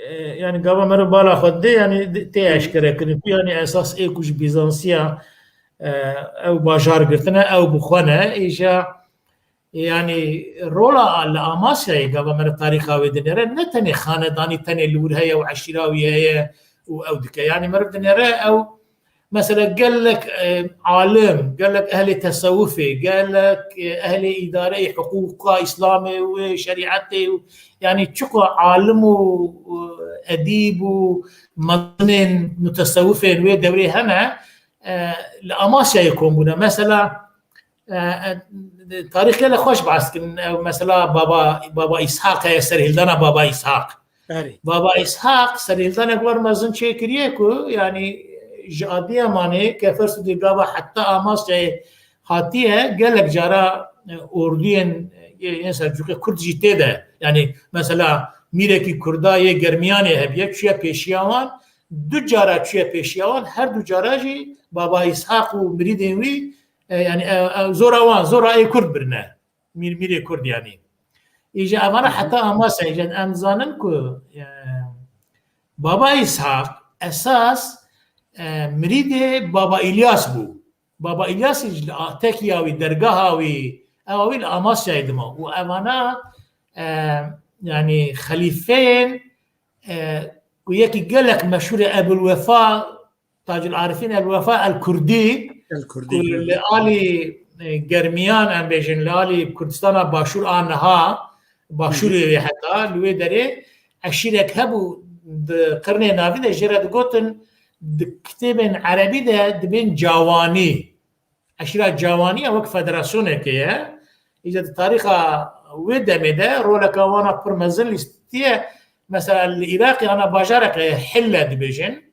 E, yani gava meriv bala xwe didê, yani di-, tê Hı hı. eşkere kirin ku yani esas ê ku ji Bîzansiya, e, ew bajar girtine, ew bi xwe ne. Îja, yani rola li Amasyayê gava meriv tarîxa wê dinêre, ne tenê xanedanî, tenê li wir heye û eşîra wî heye û ew dike. Yani meriv dinêre ew, mesela gelek, e, alim, gelek ehlê tesewufê, gelek, e, ehlê îdareyê, hiqûqa Îslamê û şerîetê û, yani çiqo alim û, û edîb û mezinên mutesewifên wê dewrê hene, e, li Amasyayê kom bûne. Mesela, e, e, tarîx gelek xweş behs dikin. Ew mesela Baba, Baba Îshaq heye, serhildana Baba Îshaq. Erê. Baba Îshaq serhildanek wer mezin çêkiriye ku, yani, ji Adiyamanê, Kefersûdê gava heta Amasyayê hatiye, gelek cara, e, orduyên, e, yên Selçûkê Kurd jî tê de. Yani, mesela, mîrekî Kurda yê Germiyanê hebiye, çûye pêşiya wan, du cara çûye pêşiya wan, her du cara jî Baba Îshaq û mirîdên wî, e, yani, e, e, zora wan, zora ê Kurd birine. Mîr, mîrê Kurd yani. Îja evana Hı hı. heta Amasya, îja em zanin ku, e, Baba Îshaq esas, e, mirîdê Baba Îlyas bû. Baba Îlyas jî li a-, tekiya wî, dergaha wî, ewa wî li Amasyayê dima. Û evana, e, yani xelîfeyên, e, ku yekî gelek meşhûr e, Ebul Wefa, Tacul Arifîn El Wefa El Kurdî, El Kurdî, ku hı. li alî, e, Germiyan, em bêjin, li alî Kurdistana Başûr a niha, Başûrê Hı hı. wê heta, li wê derê eşîrek hebû, di qirnê navî de jê re digotin, di kitêbên erebî de dibên Cawanî. Eşîra Cawanî ya wek federasyonekê ye. Îca di tarîxa wê demê de roleka wana pir mezin lîstiye. Mesela li Iraqê ana bajareke Hille dibêjin.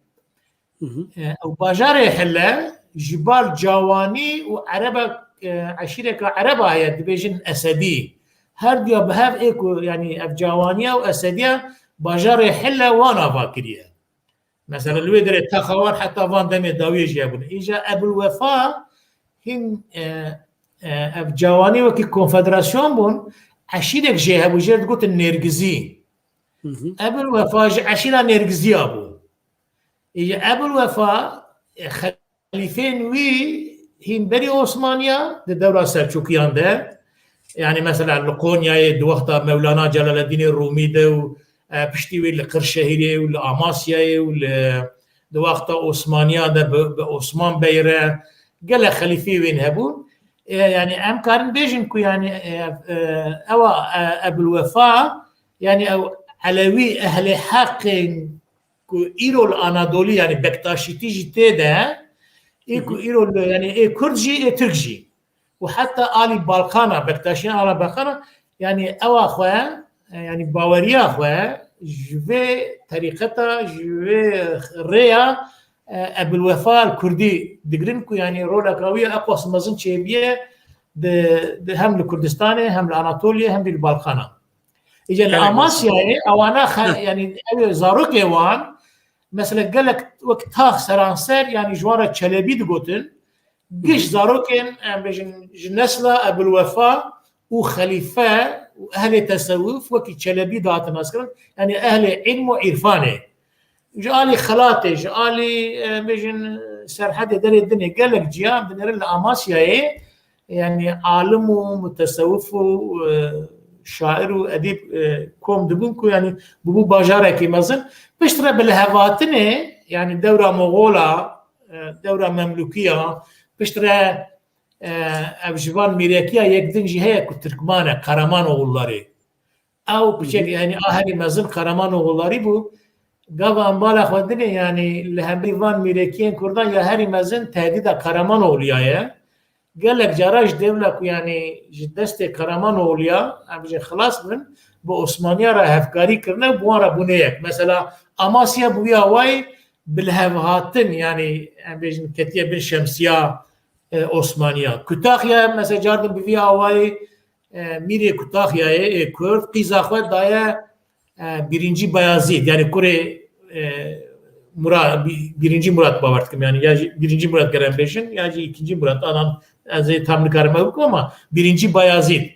Hı hı. E, ew bajarê Hille ji bar cawanî û ereba, e, eşîreka ereba heye dibêjin Esedî. Her diya bi hev ê ku, yanî ev cawaniya û Esediya bajarê Hille wan ava kiriye. Mesela li wê derê taxa wan heta van demê dawiyê jî hebûn. Îja Ebul Wefa hîn, e, e, ev cawanî wekî konfederasyon bûn, eşîrek jê hebû, jê digotin Nêrgizî. Hı hı. Ebul Wefa ji eşîra Nêrgiziya bû. Îja Ebul Wefa, e, xelîfên wî hîn berî Osmaniya di dewra Selçûkiyan de, yanî mesela li Qonyayê di wexta Mewlana Celaleddînê Rûmî de û, e, piştî wî li Qirşehîrê û li Amasyayê û li, di wexta Osmaniya de bi, bi Osman Bey re gelek xelîfê wên hebûn. E, yanî em karin bêjin ku yanî, e, e, ewa, e, Ebul Wefa, yanî ew Elewî ehlê heqên ku îro li Anadolî, yanî Bektaşîtî jî tê de, ê ku Hı hı. îro li, yanî ê Kurd jî, ê Tirk jî û heta alî Balkana, Bektaşiyan ala Balkana, yanî ewa xwe, yanî baweriya xwe ji vê terîqeta, ji vê rêya, e, Ebul Wefa Kurdî digirin ku yanî roleka wî ya eqwas mezin çêbiye di, di hem li Kurdistanê, hem li Anatoliyê, hem jî li Balkana. Îca li Gelek Amasyayê ewana xe-, yanî ew ê zarokê wan, mesela gelek wek tax seranser, yanî ji wan re Çelebî digotin, giş zarokên, em bêjin, ji nesla Ebul Wefa û xelîfe û ehlê tesewuf wekî Çelebî dihatin naskirin, yanî ehlê îlm û îrfanê. Ji alî xelatê, ji alî, em bêjin, serhedê derê dinê gelek ciya dinêrin li Amasyayê, yanî alim û mutesewif û, e, şair û edîb, e, kom dibûn ku yanî bûbû bajarekî mezin. Piştre bi lihevhatinê, yanî dewra Moxola, e, dewra Memlûkiya, piştre, e, ev ji van mîrekiya yek din jî heye ku Tirkman e, Qaraman oğulları. Ew Hı hı. piçek, yanî a herî mezin Qaraman oğulları bû. Gava em bala xwe dinê, yanî li hemberî van mîrekiyên Kurdan ya herî mezin tehdîda Qaraman oğluya ye. Gelek cara ji dewla ku yanî ji destê Qaraman oğluya, em bêjin xilas bin, bi Osmaniya re hevkarî kirine, bi wan re bûne yek. Mesela Amasya bi wî awayî bi lihevhatin, yanî em bêjin ketiye bin şemsiya, e, Osmaniya. Kütahya mesela cardin bi vî awayî, e, Mîrê Kutahyayê, ê Kurd, qîza xwe daye, e, Birinci Bayazîd, yanî kurê, e, Mura-, Bi-, Birinci Murat bawer dikim, yanî ya jî Birinci Murat gerek bêjin, ya jî ikinci Murat, anan ez ê tam nikarim ew bikim ama Birinci Bayazîd.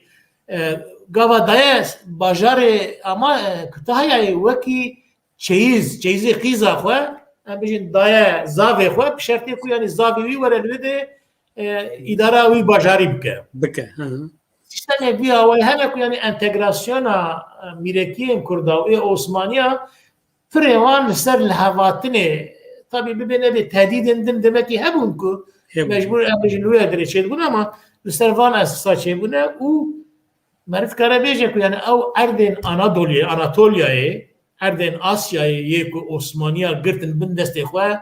E, gava daye bajarê ama, e, Kütahyayê wekî çeyiz, çeyizê qîza xwe, em bêjin daye zavê xwe, bi şertê ku yanî zavê wî were li wê de, e, îdara wî bajarî bike. Bike, hı hı. Sîstemê vî awayî hene ku yanî entegrasyona, e, mîrekiyên Kurda û ê Osmaniya pirê wan li ser lihevatinê, tabî bibê nebê tehdîdên din demekî hebûn ku Hebûn. mecbûr em bêjin li wê derê çêdibûn ama li ser van esasa çêbûne û meriv dikare bêje ku yanî ew erdên Anadoliyê, Anatoliyayê, erdên Asyayê yê ku Osmaniya girtin bin destê xwe,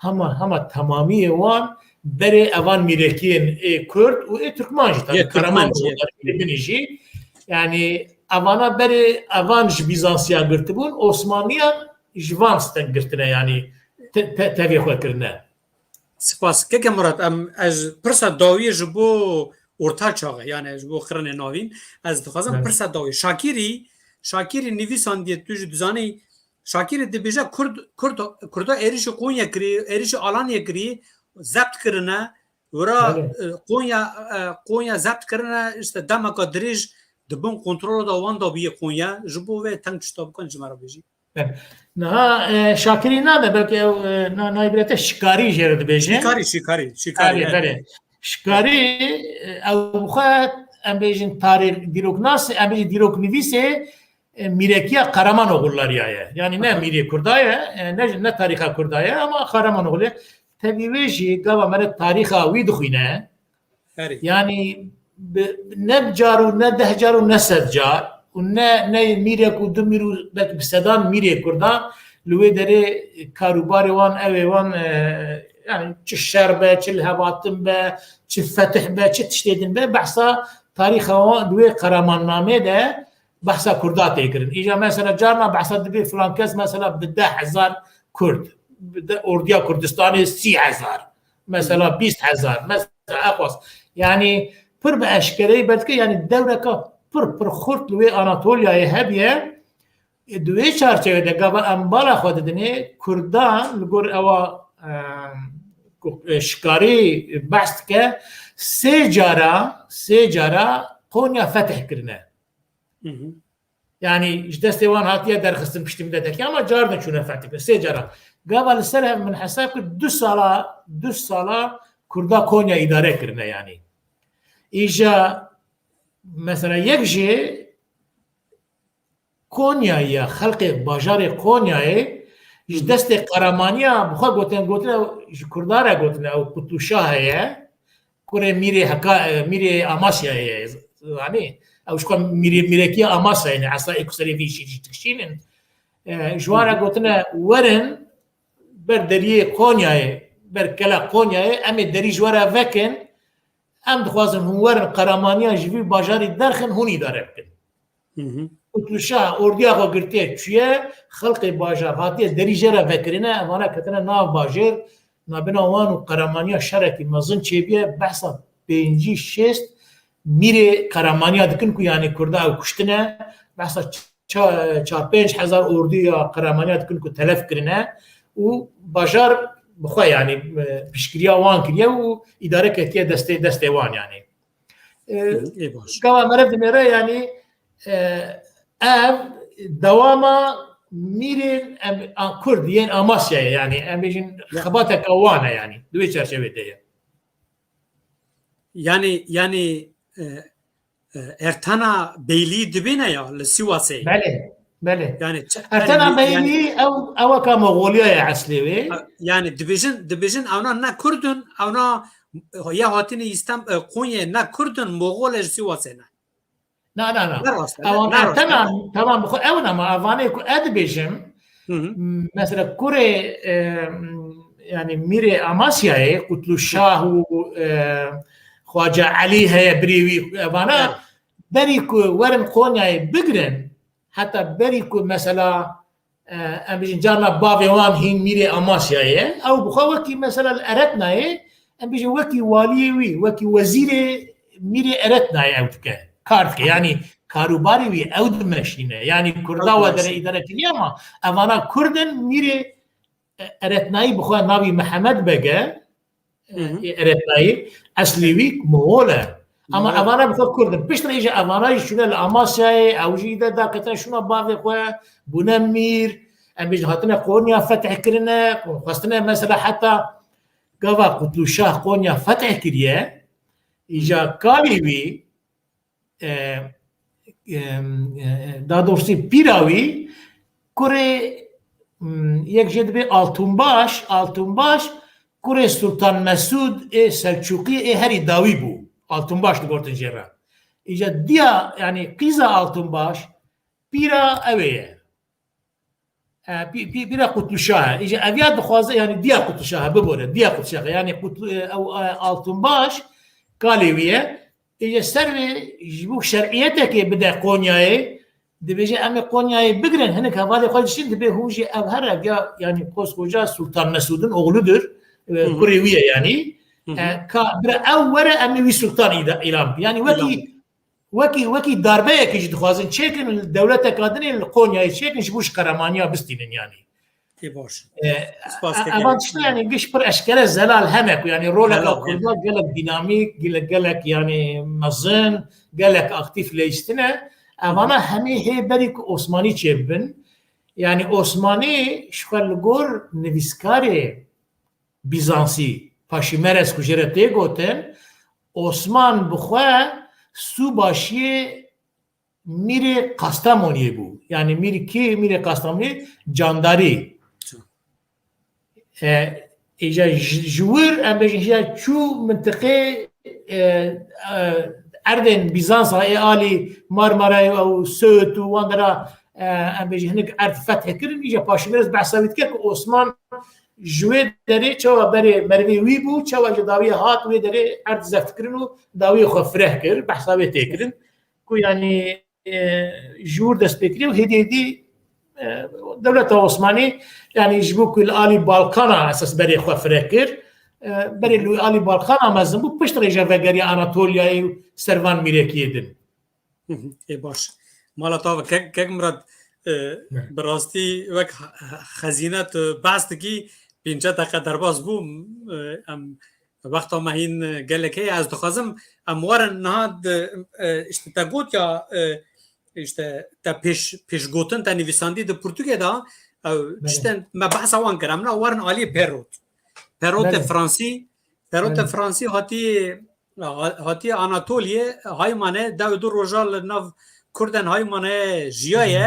hema, hema temamiyê wan berê evan mîrekiyên ê Kurd û ê Tirkman jî, tabî Yê Karaman Tirkman jî, oğulları yê. Binî jî. Yanî evana berê evan ji Bîzansiya girtibûn, Osmaniyan ji van steng girtine, yanî te-, te-, tevê xwe kirine. Spas. Keke Murat, em, ez pirsa dawiyê ji bo orta çaxê, yani ji bo qirnê navîn, ez dixwazim Evet. pirsa dawiyê. Şakirî, Şakirî nivîsandiye, tu jî dizanî, Şakirî dibêje Kurd, Kurd, Kurda êrişî Konya kirî, êrişî Alanya kirî, zebt kirine, wira, Belê. e, Konya, e, Konya zebt kirine, işte demeka dirêj di bin kontrola da wan da bûye Konya. Ji bo vê teng tişta bikin ji me re bêjî. Niha, e, Şakirî nade, belkî ew, e, na-, nayê birete Şikarî jê re dibêje. Şikarî, Şikarî, Şikarî, Belê, evet. belê. Şikarî, e, ew xwe, em bêjin tarîx, dîroknas, em bêjin dîroknivîsê, e, mîrekiya Qaraman oğullarî ye. Yani ne Aha. mîrê Kurda ye, e, ne, ne tarîxa Kurda ye, ama Qaraman oğlu ye. Tevî wê jî gava me re tarîxa wî dixwîne. Erê. Yanî bi, ne bi car û ne deh car û ne sed car û ne, ne mîrek û du mîr û belkî bi sedan mîrê Kurdan li wê derê karûbarê wan, ew ê wan, e, yani çi şer be, çi lihevatin be, çi fetih be, çi tiştê din be, behsa tarîxa wan di wê Qeramannamê de behsa Kurda tê kirin. Îja mesela carna behsa dibê filan kes mesela bi deh hezar Kurd, bi de, ordiya Kurdistanê sî hezar, mesela bîst hezar, mesela eqwas. Yani pir bi eşkereyî berdike, yani dewreka pir pir xurt li wê Anatoliayê hebiye. Di wê çarçevê de gava em bala xwe didinê, Kurdan li gor ewa, em, ku, e, Şikarî behs dike, sê cara, sê cara Konya fetih kirine. Hı hı. Yani ji destê wan hatiye derxistin piştî midetekî ama cardin çûne fetih kirine. Sê cara. Gava li ser hev min hesab kir du sala, du sala Kurda Konya îdare kirine yani. Îja mesela yek jê Konyayê ya, xelqê bajarê Konyayê ji destê Qeramaniya bi xwe gotin, gotine, ji Kurda re gotine, ew Kutluşah heye, kurê Mîrê Heka-, Mîrê Amasyayê ye, zanî? Ew ji xwe Mîrê, Mîrekiya Amasyayê ne, esa ê ku serê vî jî, jî dikişînin. E, ji wan re gotine, werin ber deriyê Konyayê, ber kela Konyayê, em ê derî ji we re vekin, em dixwazin hûn werin Qeramaniya ji vî bajarî derxin, hûn îdare bikin. Hı hı. Kutluşah ordiya xwe girtiye çûye, xelqê bajar hatiye derî jê re vekirine, evana ketine nav bajêr, nabina wan û Qeramaniya şerekî mezin çêbiye, behsa pêncî şêst mîrê Qeramaniya dikin ku yani Kurda ew kuştine, behsa ça-, çar pênc hezar ordiya Qeramaniya dikin ku telef kirine û bajar bi xwe yani, e, piştgiriya wan kiriye û îdare ketiye destê, destê wan yani. E, Ê baş. Gava meriv dinêre yani, e, ev dewama mîrên em, a, Kurd yên Amasyayê yani em bêjin Ya. xebateka wan e yani. Di wê çerçevê de ye. Yani, yani, e, e, Ertena Beylî dibêne ya li Sîwasê. Belê, belê. Yani, ç-, Ertena yani, Beylî yani, ew, ew weka Moxoliyayê eslê wê. Yani dibêjin, dibêjin ewna ne Kurd in, ewna ya hatine Îstem-, e, Konyayê ne Kurd in, Moxol e ji Sîwasê ne. Na, na, na. Ne rast e, Ewan ne rast e. Ertena, tamam, bi xwe ew in ama evanê ku ez dibêjim, Hı hı. M-, mesela kurê, e, m-, yani mîrê Amasyayê, Kutlu Şah û, e, Xwace Elî heye birê wî, e, vana Evet. berî ku werin Konyayê bigirin, heta berî ku mesela, e, em bijin carna bavê wan hîn mîrê Amasyayê ye, ew bi xwe wekî mesela li Eretnayê, em bijin wekî waliyê wî, wekî wezîrê mîrê Eretnayê ew dike, kar dike. Yani karûbarê wî ew dimeşîne. Yani Kurda Ew wa dere dimeşîne. îdare kiriye ama evana Kurd in mîrê Eretnayî bi xwe navî Mihemed Beg e, Hı hı. e, Eretnayî, eslî wî Moxol e. Ama Moxol. Evana bi xwe Kurd in. Piştre jî evana jî çûne li Amasyayê, ew jî de daketine şûna bavê xwe, bûne mîr, em bêjin hatine Konya fetih kirine, xwestine mesela heta gava Kutlu Şah Konya fetih kiriye, îja kalî wî, e, e, e, daha doğrusu pîra wî, kurê, m, yek jê dibê Altunbaş, Altunbaş, kurê Sultan Mesûd ê Selçûqî ê herî dawî bû. Altunbaş digotin jê re. Îca diya, yani qîza Altunbaş, pîra ew ê ye. E, pî-, pî-, pîra Kutluşah e. Îca ev ya dixwaze, yani diya Kutluşah e, bibore, diya Kutluşah e. Yani Kutlu-, e, ew, e, Altunbaş, kalê wî ye. Îca ser wê ji bo şer'iyetekê bide Konyayê, dibêje em ê Konyayê bigirin, hinek hevalê xwe dişîn, dibê hûn jî ev her ev ya, yani koskoca Sultan Mesûd'un oğludur. E, Hı hı. kurê wî ye yani. Hı hı. E, ka bira ew were em ê wî sultan îda-, îlan bikin. Yani wekî, Îlan bikin. wekî, wekî darbeyekê jî dixwazin çêkin, dewleteka din ê li Konyayê çêkin, ji bo ji Qeremaniya bistînin yani. Ê baş. E, Spas e, kekerek. Evan tişta yani giş pir eşkere zelal heme ku yani roleka Zelal, Kurda evet. gelek dinamîk, gelek, gelek yani mezin, gelek aktîf leyistine. Evana hemî hê berî ku Osmanî çêbibin. Yani Osmanî ji xwe li gor nivîskarê Bîzansî, Paşîmeres ku jê re tê gotin, Osman bi xwe sûbaşiyê Mîrê Kastamoniyê bû. Yani mîr kî? Mîrê Kastamoniyê, Candarî. E, îja ji, ji wir, em bêjin, îja çû mintiqê, e, e, erdên Bîzansa ê alî Marmarayê û Siût û wan dera, e, em bêjin, hinek erd fethê kirin, îja Paşîmeres behsa wî dike ku Osman ji wê derê çawa berê merivê wî bû, çawa ji dawiyê hat wê derê erd zeft kirin û dawiyê xwe fireh kir, behsa wê tê kirin. Ku yani e, ji wir dest pê kiriye û hêdî hêdî, e, dewleta Osmanî, yanî ji bo ku li alî Balkana esas berê xwe fire kir, e, berê li alî Balkana mezin bû, pişt rêje vegeriya Anatoliyayê û ser van mîrekiyê din. Hı hı, ê baş. Mala te ava, kek, kek Mirad, e, Evet. bi rastî wek he-, he-, xezîne tu behs dikî, pênce deqe derbas bû, e, em wexta me hîn gelek heye, ez dixwazim em werin niha di, e, işte te got ya, e, işte te pêş, pêşgotin te nivîsandî di pirtûkê de, ew Belê. tiştên me behsa wan kir, em niha werin alî Perot. Perotê Belê. Fransî, Perotê Belê. Fransî hatî, ha-, hatî Anatoliyê, Haymanê, dew du roja li nav Kurden Haymanê jiyaye,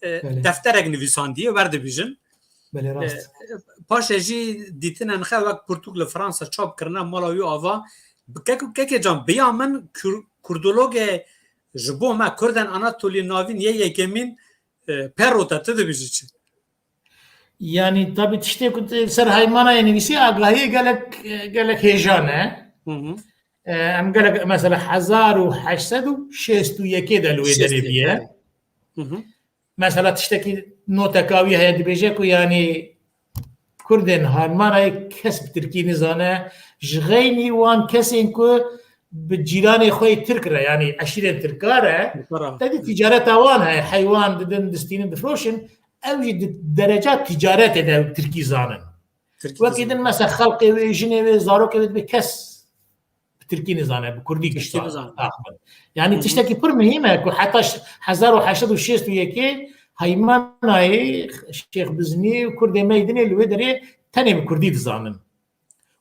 Belê. e, Belê. defterek nivîsandiye, werdibîjin. Belê, E, rast. paşê jî dîtinên xwe wek pirtûk li Fransa çap kirine, mala wî ava. Kek, kekê can, biya min Kur-, Kurdologê ji bo me Kurden Anatolî navîn yê yekemîn, e, Perot e, tu dibêjî çi? Yanî, tabî tiştê ku tu ser Haymanayê nivîsî, agahiyê gelek, gelek hêja ne. Hı hı. E, em gelek, mesela, hezar û heşt sed û şêst û yekê de li wê derê Şêst û yek, bîye. evet. Hı hı. Mesela, tiştekî noteka wî heye, dibêje ku, yanî, Kurdên Haymanayê kes bi tirkî nizane, ji xeynî wan kesên ku bi cîranê xwe yê tirk re, yanî eşîrên tirka re, Tirka re. te dî ticareta wan heye, heywan didin, distînin, difroşin, ew jî di dereca ticaretê de tirkî zanin. Tirkî Wekî dizan. din, mesela, xelkê wê, jinê wê, zarokê wê dibê kes bi tirkî nizane, bi kurdî Tirkî gişta nizane. axivin. Yanî Hı hı. tiştekî pir muhîm e ku heta ş-, hezar û heşt sed û şêst û yekê Heymanayê Şêx Biznî û Kurdê Meydinê li wê derê tenê bi kurdî dizanin.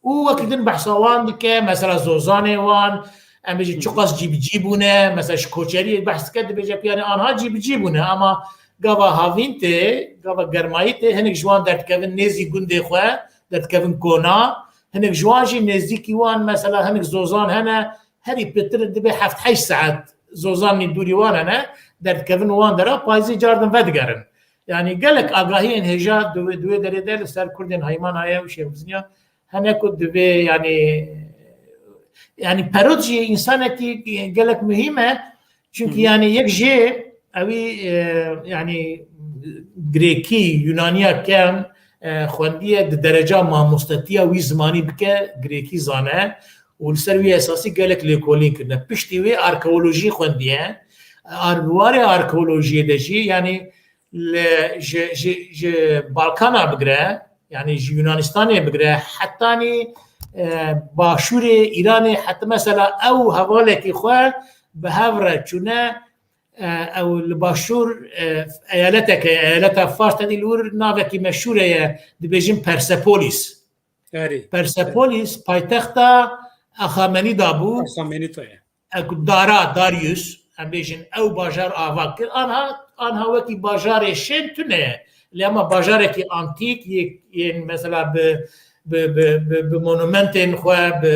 Û wekî din behsa wan dike, mesela zozanê wan, em bêjin Hı hı. çiqas cî bi cî bûne, mesela ji koçeriyê behs dike, dibêje ku, yanî, anha cî bi cî bûne, ama gava havîn tê, gava germayî tê, hinek ji wan derdikevin nêzî gundê xwe, derdikevin kona, hinek ji wan jî nêzîkî wan, mesela hinek zozan hene, herî pêtir dibe heft heşt saet zozanî dûrî wan hene, derdikevin wan dera, payîzê cardin vedigerin. Yanî gelek agahiyên hêja di wê, di wê derê de li ser Kurdên Heymanayê û Şêx Bizniya hene ku divê, yanî, yanî Perot jî însanekî gelek muhîm e. Çünkü Hı hı. yanî yek jê ewî, e, yanî Grêkî, Yunaniya kevn, e, xwendiye, di dereca mamostetiya wî zimanî bike, Grêkî zane û li ser wî esasî gelek lêkolîn kirine. Piştî wê arkeolojî xwendiye. Ar-, warê arkeolojiyê de jî, yanî li, ji, ji, ji Balkana bigire, yanî ji Yunanistanê bigire, hetanî, e, başûrê Îranê, heta mesela ew hevalekî xwe bi hev re çûne, e, ew li başûr, e, eyaleteke, eyaleta Fars, te dî li wir navekî meşhûr heye, dibêjin Persepolis. Erê. Persepolis paytexta Axamenîda bû. Axamenîda ye. Eku dara, Darius, em bêjin, ew bajar ava kir. Anha, anha wekî bajarê şên tune ye. Lê ama bajarekî antîk, yê, yên mesela bi, bi, bi, bi, bi monumentên xwe, bi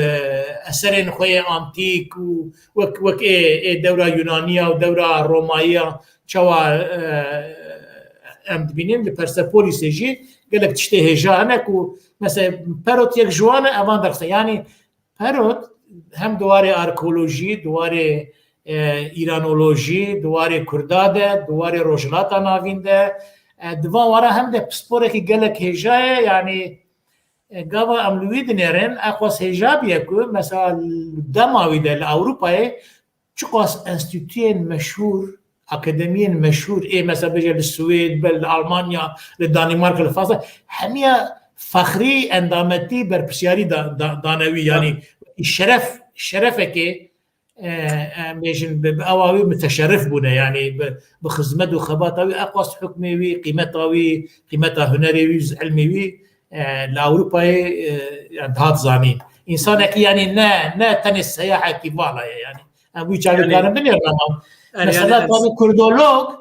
eserên xwe yê antîk û wek, wek ê, ê dewra Yunaniya û dewra Romayiya çawa, e, em dibînin, li Persepolisê jî gelek tiştê hêja hene ku mesela Perot yek ji wan e, evan derxe. Yanî Perot hem di warê arkeolojî, di warê, e, îranolojî, di warê Kurda de, di warê Rojhilata Navîn de, e, di van wara hem de pisporekî gelek hêja ye, yanî, e, gava em li wî dinêrin, eqwas hêja biye ku mesela li dema wî de li Ewropayê çiqas enstîtuyên meşhûr, akademiyên meşhûr, ê mesela bêje li Swêd, be li Almanya, li Danîmarka, li Fransa, hemiya fexrî, endametî, berpirsiyarî da, da, dane wî, yanî şeref, şerefekê, e, em bêjin, bi, bi ewa wî muteşerif bûne, yanî bi, bi xizmet û xebata wî, eqwas hukmê wî, qîmeta wî, qîmeta hunerê wî, ilmê wî, e, li Ewropayê, e, yani dihat zanîn. Însanekî, yanî ne, ne tenê seyahekî vala ye, yanî. Em wî çaxê Yanî, karin binêrin, ama yani, mesela yani, tabî kurdolog,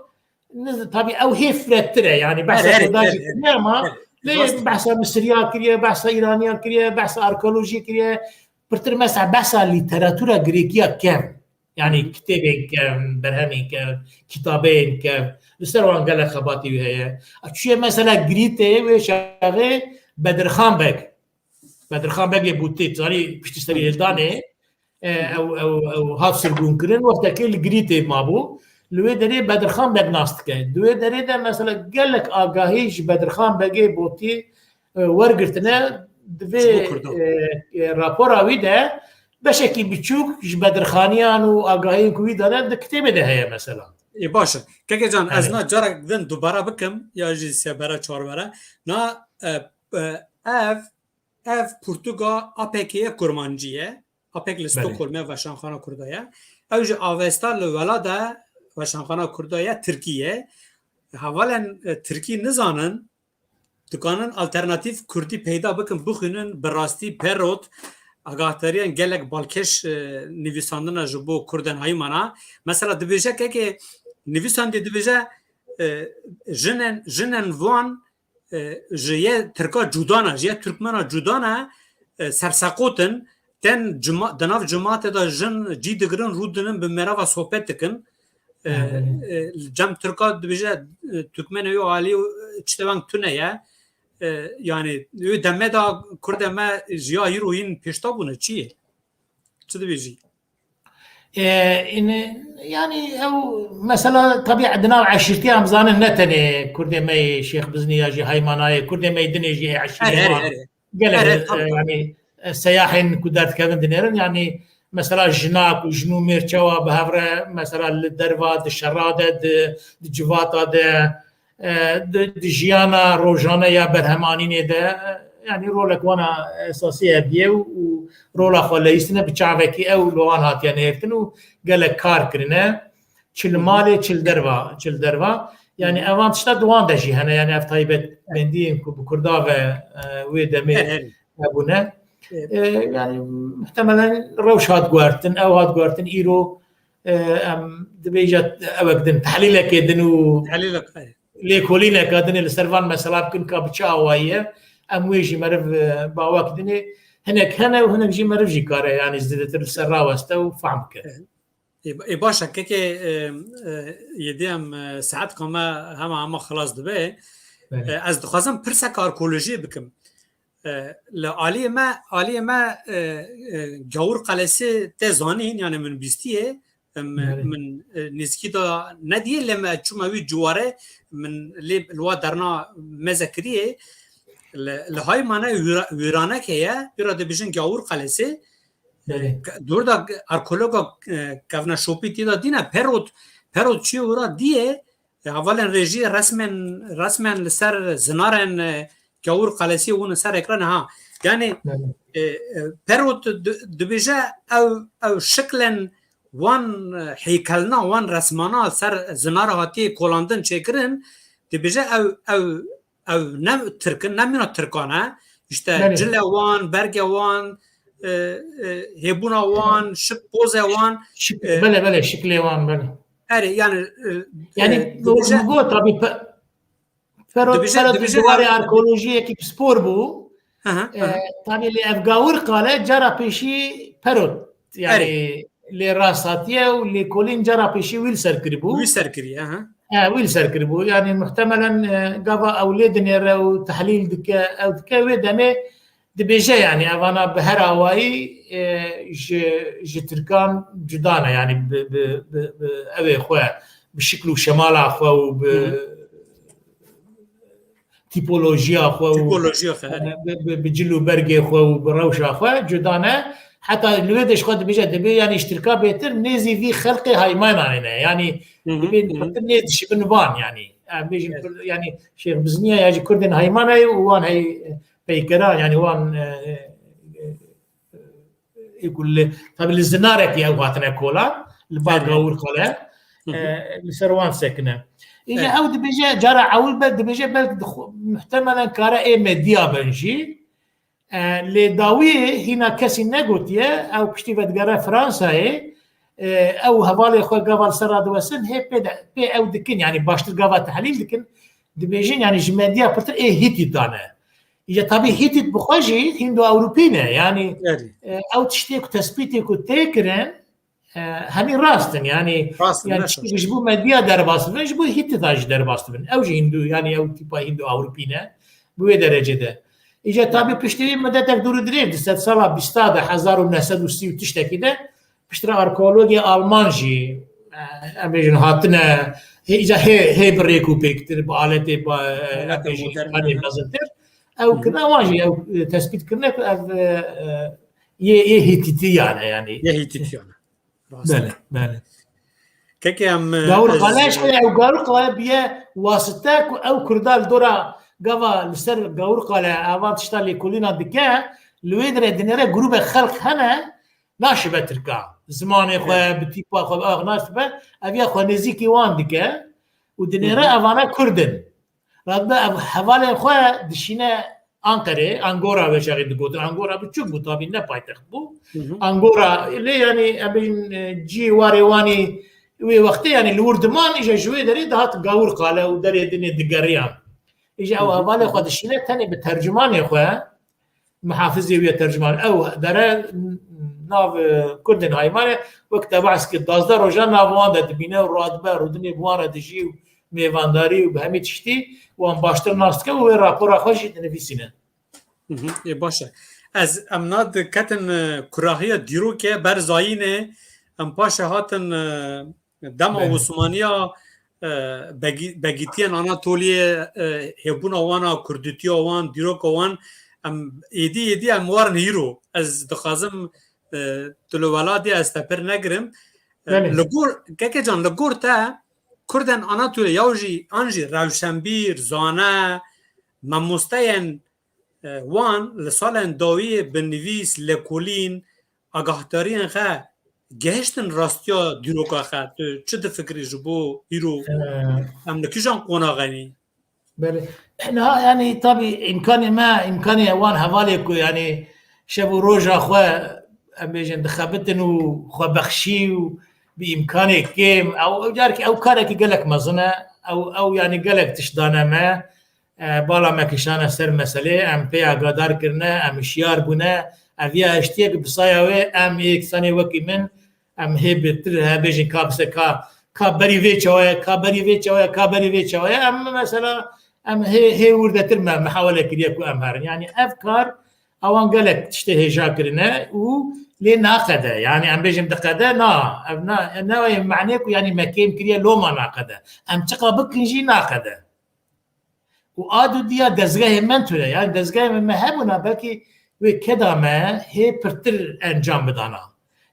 ne, tabî ew hê firetir e, yanî behsa Her, her, kurdan her, jî her, kiriye ama her. Lê Rast. behsa Misiriya kiriye, behsa Îraniya kiriye, behsa arkeolojî kiriye. Pirtir mesela behsa lîteratura Grêkiya kevn. Yanî Hı hı. kitêbên kevn, berhemên kevn, kitabeyên kevn. Li ser wan gelek xebatî wî heye. A çûye mesela Grîtê wê çaxê Bedirxan Beg. Bedirxan Begê Bûtê, zarî piştî serî Hı hı. hêldanê, e, Hı hı. ew, ew, ew hat sirgûnkirin, wextekê li Grîtê mabû. li wê derê Bedirxan Beg nas dike. Di wê derê de mesela gelek agahî ji Bedirxan Begê Botî, e, wergirtine. Di vê, e, e, rapora wî de beşekî biçûk ji bedirxaniyan û agahiyên ku wî dane di kitêbê de heye mesela. Ê, baş e. Keke can, ez Erê. na carek din dubara bikim, ya jî sêbere, çarbere. Na, e, e, ev, ev pirtûka A P K'ê ye, kurmancî ye. A P K li Belê. Stockholmê, Weşanxana Kurda ye. Ew jî Avesta li wela de, Weşanxana Kurda ye, Tirkî ye. Hevalên, e, Tirkî nizanin, dikanin alternatîf Kurdî peyda bikin, bixwînin, bi rastî Perot, agahdariyên gelek balkêş, e, nivîsandine ji bo Kurdên Haymana. Mesela dibêje keke nivîsandî dibêje, e, jinên, jinên van, e, ji yê Tirka cuda ne, ji yê Tirkmena cuda ne, e, serseqot in, tên cima-, di nav cimatê de jin cî digirin, rû dinin, bi merava sohbet dikin. E, Hı hı. e, cem Tirka dibêje, e, Tirkmenê yo alî, e, çi tevang tune ye. E, yani, wê demê de Kurdê me ji ya hîro hîn pêşta bûne, çi ye? Çi dibêjî? E, in-, yani, ew mesela, tabii, di nav eşîrtiya em zanin, ne tenê Kurdê me yê Şêx Biznî ya jî Haymanayê, Kurdê me yê dinê jî ê eşîrê Erê, erê, wan. erê. Gelek, Erê, e, tabii, tabii. yani, e, seyahên ku derdikevin dinêrin, yani, mesela, jinak û jin û mêr çawa bi hev re, mesela, li derva, di şera de, di, di civata de, e, di, di jiyana rojane ya berhemanînê de, e, yani, rolek wana esasî hediye û, û rola xwe leyîstine bi çavekî ew li wan hatiye nêrtin û gelek kar kirine. Çi li Hı hı. malê, çi li derva, çi li derva. Yani, Hı hı. evan tişta di wan de jî hene, yani, ev taybetmendiyên ku bi Kurda ve, e, wê demê Her, her. hebûne. Evet. E, yani, muhtemelen rewş hat guhertin, ew hat guhertin, îro, e, em dibêje ewek din, tehlîlekê din û Tehlîlek, evet. lêkolîneka din ê li ser van mesela bikin ka bi çi awayî ye. Em wê jî meriv, e, bi awakî din ê. Hinek hene û hinek jî meriv jî kare, yani, zêdetir li ser raweste û fehm bike. Evet. Ê, ê, baş e, kekê, e, e, yê dê em, e, saet ka me hema hema xilas dibe. Belê. E, ez dixwazim pirsek arkeolojiyê bikim. E, li aliyê me, aliyê me, e, e, Gawur Qelesê te zanîn, yani min bîstiye, em, Belê. min, e, nêzîkî de nediye, lê me çûme wî ciware, min lê li wa derna meze kiriye. Li, li Haymane wîra-, wîranek heye, pêra dibêjin Gawur Qelesê. Belê. Ke-, dûr da arkeologa, e, kevneşopî tê de dîne, Perot, Perot çûye wira diye, e, hevalên rêjiyê resmên, resmên li ser zinarên, e, Gawur Qelesiyê hûn li ser ekranê ha. Yani, Belê. e, e, Perot di-, dibêje ew, ew şiklên wan, e, heykelna, wan resmana li ser zinara hatiye kolandin çêkirin, dibêje ew, ew ew ne Tirk in, ne mîna Tirkan e. Îşte Belê. cile wan, berge wan, e, e, hêbûna wan, şik poze wan, Şik-, e, belê, belê, şiklê wan, belê. Erê, yani, e, Yani, e, bu, dibêje, bu, bu tabii pe-, Ferot, dibêje, Ferot dibêje ciwarê ev-, arkeolojiyekî pispor bû. Hı hı, E, hı hı. tabii lê ev Gawir Qale cara pêşî Perot, yani, Erê. lê rast hatiye û lêkolîn cara pêşî wî li ser kiribû. Wî ser kiriye, ha. E, wî li ser kiribû. Yani, muhtemelen, e, gava ew lê dinêre û tehlîl dike, ew dike, wê demê dibêje, yani, evana bi her awayî, e, ji, ji Tirkan cuda ne, yani, bi, bi, bi, bi ewê xwe, bi şikl û şemala xwe û bi Hı hı. tîpolojiya xwe û Tîpolojiya xwe, erê. bi, bi, bi cil û bergê xwe û bi rewşa xwe cuda ne. Heta li wê de ji xwe dibêje, dibê, yani, ji Tirka bêtir nêzî vî xelqê Haymananê ne. Yani, Hı hı, dibê hı hı. pirtir nêz dişibin van, yani. Em bêjin Evet. Kurd, yani, Şêx Bizniya ya jî Kurdên Haymanayê û wan hey peykera, yani, wan, e, e, ê ku li, tabi li zinarekî ew hatine kolan, li ba Evet. Gawir Qale, Hı hı. e, li ser wan sekine. Îja Evet. ew dibêje, cara ewil bel dibêje, belkî dixwe-, muhtemelen kare ê medya bin jî. E, lê dawiyê hîna kesî negotiye, ew piştî vedigere Fransayê, e, ew hevalê xwe gava li ser radiwesin, hê pê de, pê ew dikin, yani baştir gava tehlîl dikin, dibêjin, yani ji medya pirtir ê Hîtîtan e. Îja tabî Hîtît bi xwe jî Hîndo-Ewropî ne, yani, Erê. e, ew tiştê ku tespîtê ku tê kirin, e, hemî rast in, yani, Rast in, yani, ne tiştê şaş. ku ji bo medya derbas dibin, ji bo Hîtîta jî derbas dibin. Ew jî Hîndo, yani, ew tîpa Hîndo-Ewropî ne, bi wê derecê de. Îca tabî piştî wî midetek dûr û dirêj, di sedsala bîsta de, hezar û neh sed û sî û tiştekî de, piştre arkeologê Alman jî, em bêjin hatine hê, îca hê, hê bi rêk û pêktir, bi aletê, bi, e, Alete em bêjin modern, imkanê hı. mezintir. Ew Hı hı. kirina wan jî, ew, e, tespît kirine ku ev, e, e, yê, yê Hîtîtiyan e, yanî. Yê Hîtîtiyan e. Rast. Belê, belê. Kekê em, e, Gawir ez Qale, şewe ew Gawir Qale biye wasite ku ew Kurda li dora gava li ser Gawir Qale avan tişta lêkolîna dike, li wê dire dinêre grûbe xelk hene, naşibe Tirka. Zimanê xwe, Evet. bi tîpa xwe, bi axnaş dibe, ev ya xwe nêzîkî wan dike û dinêre Hı hı. evana Kurd in. Radibe ev hevalên xwe dişîne Anqerê, Angora wê çaxê digotin. Angora biçûk bû, tabî ne paytext bû. Hı hı. Angora, lê yanî, em bêjin, e, cî warê wanî wê wextê, yanî li wir diman, îje ji wê derê dihat Gawir Qale û derê dinê digeriyan. Îje ew Hı hı. hevalê xwe dişîne tenê bi tercümanê xwe, mihafizê wî ye tercüman. Ew dere nav, e, Kurdên Haymanê, wek te behs kir, duwazdeh rojan nav wan de dibîne û radibe, rûdinê bi wan re dijî û mêvandarî û bi hemî tiştî wan baştir nas dike û wê rapora xwe jî dinivîsîne. Hı hı, ê, baş e. Ez, em na diketin, e, kurahiya dîrokê ber zayînê, em paşê hatin, e, dema Belê. Osmaniya, e, Begî-, Begîtiyên Anatoliyê, e, hêbûna wan a, kurdîtiya wan, dîroka wan, em êdî êdî em warin hîro. Ez dixwazim, e, tu li welatê ez te pir negirim. E, Belê. Li gor, Keke can, li gor te Kurdên Anatoliyê yaw jî, an jî rewşenbîr, zane, mamosteyên, e, wan li salên dawiyê bi nivîs, lêkolîn, agahdariyên xe gehiştin rastiya dîroka xe. Tu çi difikirî ji bo îro Ee, em li kîjan qonaxê ne? Belê. Niha, yanî, tabî îmkanê me, îmkanê wan hevalê ku, yanî, şev û roja xwe, em bêjin, dixebitin û xwe bexşî û bi îmkanê kêm, ew, ew carekî ew karekî gelek mezin e, ew, ew, yanî, gelek tişt dane me. E, bala me kişane ser meselê, em pê agadar kirine, em hişyar bûne, ev ya hiştiyek bi saya wê, em yeksanê wekî min, em hê bêtir he bêjin ka bise ka, ka berî vê çawa ye, ka berî vê çawa ye, ka berî vê çawa ye, em mesela, em hê, hê wirdetir me mihawele kiriye ku em herin. Yanî ev kar, ewan gelek tiştê hêja kirine û lê naqede. Yanî em bêjin diqede, na, ev na, ne wê manê ku yanî me kêm kiriye loma naqede. Em çiqa bikin jî naqede. Û a du diya dezgehê me tune, yani dezgehê me, me hebûna, belkî wê keda me hê pirtir encam bidana.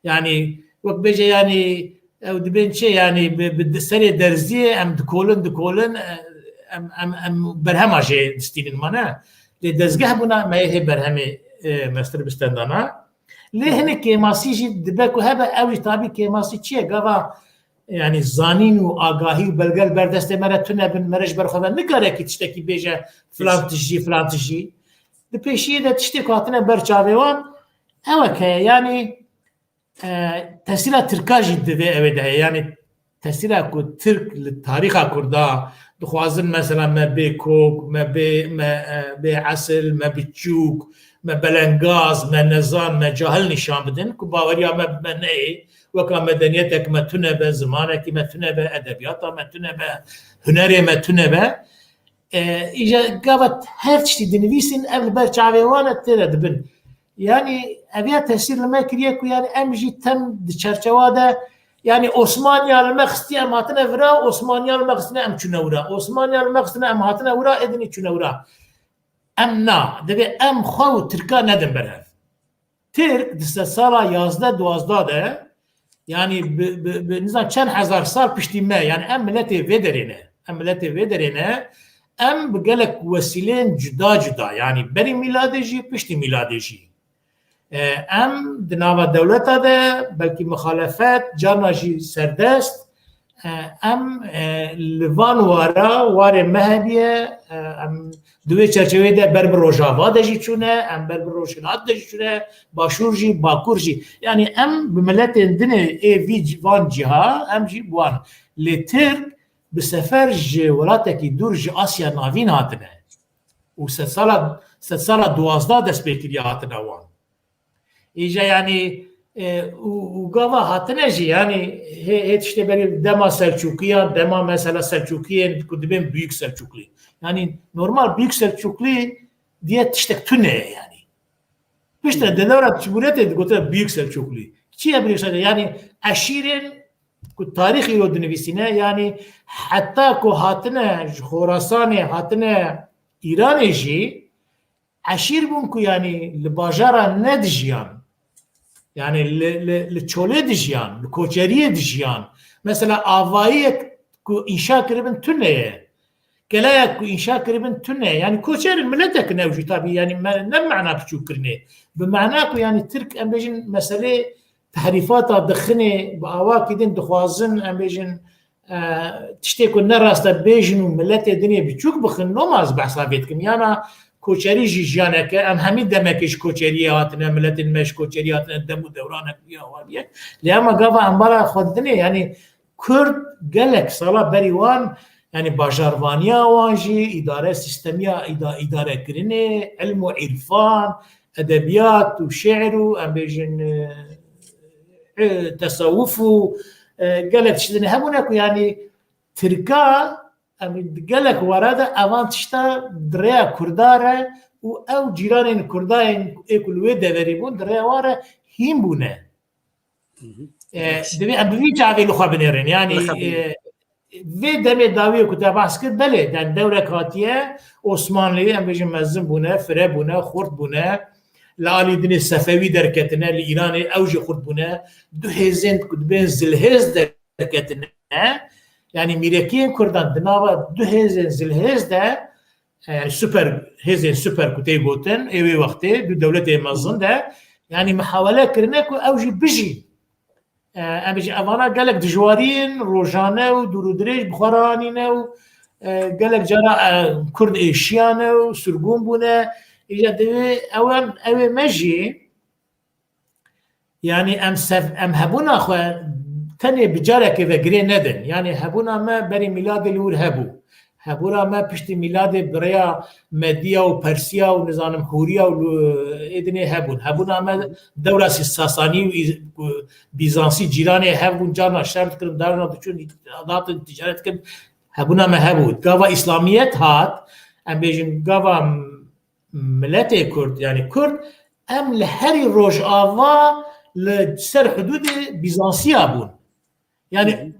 Yani wek bêje, yani ew dibên çi, yani bi, bi serê derziyê em dikolin, dikolin, e, em, em, em berhema jê distînin, ma ne? Lê dezgeh bûna me hê berhemê, e, mestir bistendana. Lê hinek kêmasî jî dibe ku hebe, ew jî tabî kêmasî çi ye? Gava, yanî zanîn û agahî û belge li ber destê me re tune bin, me re ji ber xwe ve nikarekî tiştekî bêje, filan tişt jî, filan tişt jî. Di pêşiyê de tiştê ku hatine ber çavê wan, ew e ke, yanî, e, tesîra Tirka jî di vê ew ê de heye. Yanî tesîra ku Tirk li tarîxa Kurda dixwazin, mesela me bê kok, me bê, me, e, bê esil, me biçûk, me belengaz, me nezan, me cahil nîşan bidin, ku baweriya me bi me neyê, weka medeniyetek me tune be, zimanekî me tune be, edebiyata me tune be, hunerê me tune be. E, îja gava her tiştî dinivîsîn, ev li ber çavê wan e, tê de dibin. Yanî ev ya tesîr li me kiriye ku, yanî, em jî tem di çerçewa de, yanî, Osmaniya li me xistiye, em hatine vira, Osmaniya li me xistine, em çûne wira. Osmaniya li me xistine, em hatine wira, ê dinî çûne wira. Em na, divê em xwe û Tirka nedin ber hev. Tirk di sedsala yazdeh duwazdeh de, yanî bi, bi, bi nizam çend hezar sal piştî me, yanî em miletê vê derê ne. Em miletê vê derê ne. Em bi gelek wesîleyên cuda cuda, yanî berî mîladê jî, piştî mîladê jî. E, em di nava dewleta de, belkî mixalefet, carna jî serdest, e, em, e, li van wara, warê me hebiye, e, em di wê çerçeveyê de ber bi Rojava de jî çûne, em ber bi Rojhilat de jî çûne, Başûr jî, Bakur jî. Yanî em bi miletên din ê vî c-, van cîha, em jî bi wan. Lê Tirk bi sefer ji welatekî dûr, ji Asya Navîn hatine. Û sedsala, sedsala duwazdeh dest pê kiriye hatina wan. Îja, yanî, e, û, û gava hatine jî, yanî hê, hê tiştê berî dema Selçûkiyan, dema mesela Selçûkiyên ku dibên Büyük Selçuklu. Yanî normal Büyük Selçuklu diye tiştek tune ye yanî. Piştre di dewra Cumhuriyetê digote Büyük Selçuklu. Çi ye Büyük Selçuklu? Yanî eşîrên ku tarîx îro dinivîsîne, yanî heta ku hatine ji Xorasanê, hatine Îranê jî, eşîr bûn ku, yanî, li bajara nedijiyan. Yanî li, li, li çolê dijiyan, li koçeriyê dijiyan. Mesela avayiyek ku înşa kiribin tune ye. Kelayek ku înşa kiribin tune ye. Yanî koçer in, miletek in ew jî tabî, yanî me-, ne bi mena piçûk kirinê. Bi mena ku, yanî, Tirk, em bêjin, meselê tehrîfata dixinê, bi awakî din dixwazin, em bêjin, e, tiştê ku ne rast e bêjin û miletê dinê biçûk bixin, loma ez behsa vê dikim. Yana koçerî jî jiyaneke, em hemî demekê ji koçeriyê hatine, miletên me ji koçerî hatine, dem û dewranek bûye, awa bûye. Lê ema gava em bara xwe didinê, yanî Kurd gelek sala berî wan, yanî bajarvaniya wan jî, îdare, sîstemiya îda-, îdarekirinê, ilm û îrfan, edebiyat û şi'r û, em bêjin, e, e, tesewuf û, e, gelek tişt din hebûne ku, yanî, Tirka, em, gelek were de evan tişta di rêya Kurda re û ew cîranên Kurda yên ê ku li wê deverê bûn, di rêya wan re hîn bûne. E, divê em bi vî çavê li xwe binêrin. Yanî, Li xwe binêrin. E, vê demê dawiyê ku te behs kir, belê, yani dewrek hatiye, Osmanlî, em bêjin mezin bûne, fire bûne, xurt bûne, li alî dinê Sefewî derketine, li Îranê ew jî xurt bûne, du hêzên ku dibên zilhêz derketine, yani mîrekiyên Kurdan di nava du hêzên zilhêz de, e, yani super, hêzên super ku tê gotin, ê wê wextê, du dewletê mezin de, yani mihawele kirine ku ew jî bijî. E, em bêjin, evana gelek dijwariyên rojane û dûr û dirêj bi xwe re anîne û, e, gelek cara, e, Kurd êşiyane û sirgûn bûne. Îja divê ew em, ew ê me jî, yanî em sev-, em hebûna xwe tenê bi carekê ve girê nedin. Yanî hebûna me berî mîladê li wir hebû. Hebûna me piştî mîladê bi rêya Mediya û Persiya û nizanim Hûriya û li-, ê dinê hebûn. Hebûna me dewra Sî-, Sasanî û Î-, û Bîzansî cîranê hebûn, carna şer dikirin, carna diçûn, dihatin ticaret dikirin. Hebûna me hebû. Gava Îslamiyet hat, em bêjin gava m-, miletê Kurd, yani Kurd, em li herî rojava li ser hudûdê Bîzansiya bûn. Yani Hı hı.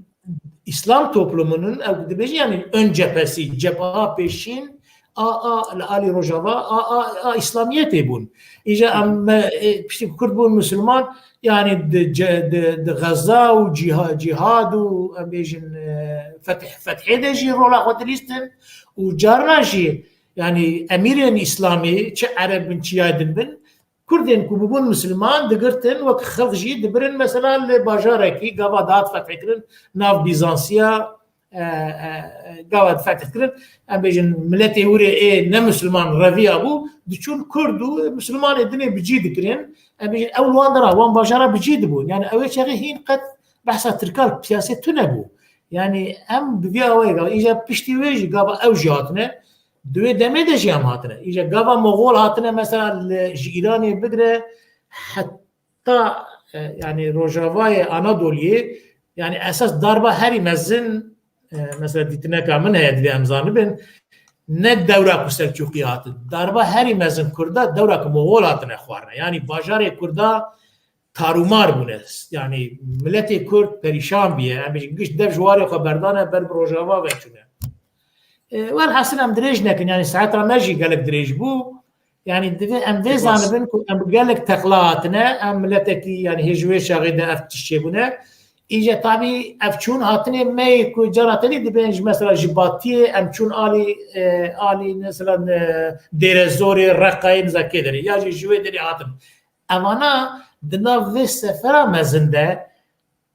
Îslam toplumunun, ew dibêjin, yani ön cephesi, cepha pêşîn, a, a, li alî rojava, a, a, a, Îslamiyetê bûn. Îja Hı hı. em, e, piştî ku Kurd bûn Musulman, yani di ce-, di, di xeza û cîha-, cîhad û, em bêjin, e, fetih-, fethê de jî rola xwe dilîstin û carna jî, yani emîrên Îslamî, çi Ereb bin, çi ya din bin, Kurdên ku bibûn Musulman digirtin, wek xelq jî dibirin, mesela li bajarekî gava dihat fethê kirin, nav Bîzansiya, e, e, e, gava fethê kirin, em bêjin miletê hûrê ê ne Musulman reviya bû, diçûn Kurd û Musulmanê dinê bi cî dikirin, em bêjin ew li wan dera, wan bajara bi cî dibûn. Yani ew ê çaxê hîn qet behsa Tirka li siyasê tune bû. Yani em bi vî awayê gava, îja piştî wê jî gava ew jî hatine, Di wê demê de jî em hatine. Îja gava Moxol hatine, mesela, li, ji Îranê bigire heta, e, yani Rojavayê Anadoliyê, yani esas darba herî mezin, e, mesela dîtineka min heye, divê em zanibin, ne dewra ku Selçûqî hatin. Darba herî mezin Kurda dewra ku Moxol hatine xwarine. Yani bajarê Kurda tarûmar bûne. Yani miletê Kurd perîşan bûye. Em bêjin giş dev ji warê xwe berdane ber bi Rojava ve çûne. E, welhasil em dirêj nekin. Yani saeta me jî gelek dirêj bû. Yani divê em vê Spas. zanibin ku em gelek teqla hatine. Em miletekî yani hê ji wê çaxê de ev tişt çêbûne. Îje tabî ev çûn hatinê me ku cara tenê dibên ji mesela ji Batiyê em çûn alî, e, alî mesela, e, Dêrezorê, Reqayê, niza kê derê. Ya jî ji wê derê hatin. Evana di nav vê sefera mezin de,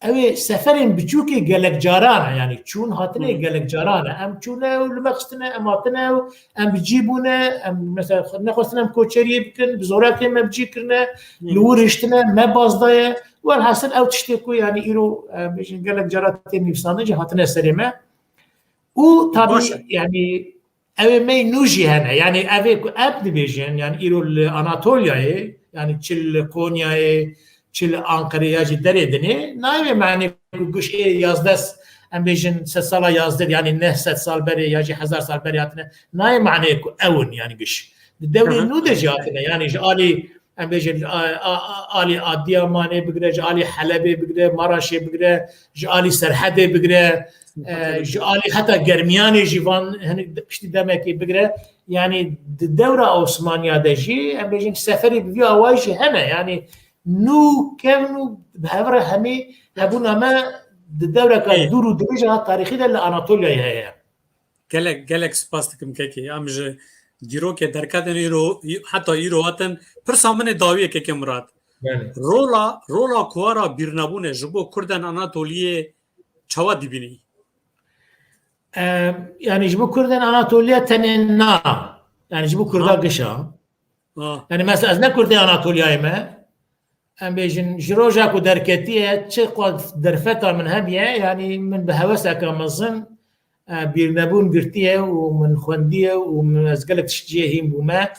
ew ê seferên biçûkê gelek caran e, yani çûn hatinê Hı. gelek caran e. Em çûne û li me xistine, em hatine û em bi cî bûne, em mesela xwe-, nexwestine em koçeriyê bikin, bi zorakê me bi cî kirine, Hı. li wir hiştine, me baz daye. Welhasil ew tiştê ku yani îro, em bêjin gelek cara tê nivîsandin jî hatine serê me. Û tabî Baş e. yani Ew ê me nû jî hene. Yani ev ê ku ev dibêjin, yani îro li Anatolyayê, yani çi li Konyayê, çi li Anqerê ya jî derê dinê, nayê manê ku giş ê yazdeh, em bêjin sed sala yazdeh, yani neh sed sal berê ya jî hezar sal berê hatine, nayê manê ku ew in yani giş. Di dewrê Hı hı. nû de jî hatine, yani ji alî em bêjin, a, a, a, alî Adiyamanê bigire, ji alî Helebê bigire, Maraşê bigire, ji alî Serhedê bigire, e, ji alî heta Germiyanê jî van hinek de-, piştî demekê bigire. Yanî di dewra Osmaniya de jî, em bêjin, seferê bi vî awayî jî hene. Yanî nû kevn û bi hev re hemî hebûna me di dewreka Ê. dûr û dirêj a tarîxî de li Anatoliyayê heye. Gelek, gelek spas dikim kekê. Em ji dîrokê derketin îro, heta îro hatin. Pirsa min ê dawiyê kekê Murat. Belê. Rola, rola kuwara bîrnebûnê ji bo Kurdên Anatoliyê çawa dibînî? Em, yanî ji bo Kurdên Anatoliya tenê na. Yanî ji bo Kurda Ha. giş a. Ha. Yanî mesela ez ne Kurdê Anatoliyayê me. Em bêjin, ji roja ku derketiye, çi qas derfeta min hebiye, yanî min bi heweseke mezin, e, bîrnebûn girtiye û min xwendiye û min, ez gelek tişt jê hîn bûme.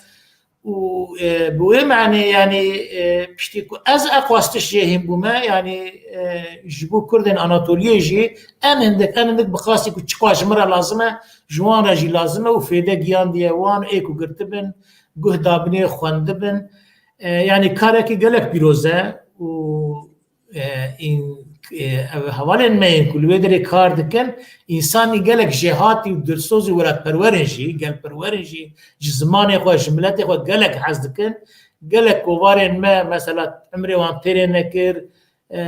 Û, e, bi wê manê, yanî, e, piştî ku ez eqas tişt jê hîn bûme, yanî, e, ji bo Kurdên Anatoliyê jî en hindik, en hindik bi qasî ku çiqas ji min re lazim e, ji wan re jî lazim e û fêde giyandiye wan ê ku girtibin, guh dabinê, xwendibin. E, yanî karekî gelek pîroz e û, e, în-, e, ev hevalên me yên ku li wê derê kar dikin, însanî gelek jêhatî û dilsoz û welatperwer in jî, gelperwer in jî, ji zimanê xwe, ji miletê xwe gelek hez dikin. Gelek kovarên me, mesela, emrê wan têrê nekir, e,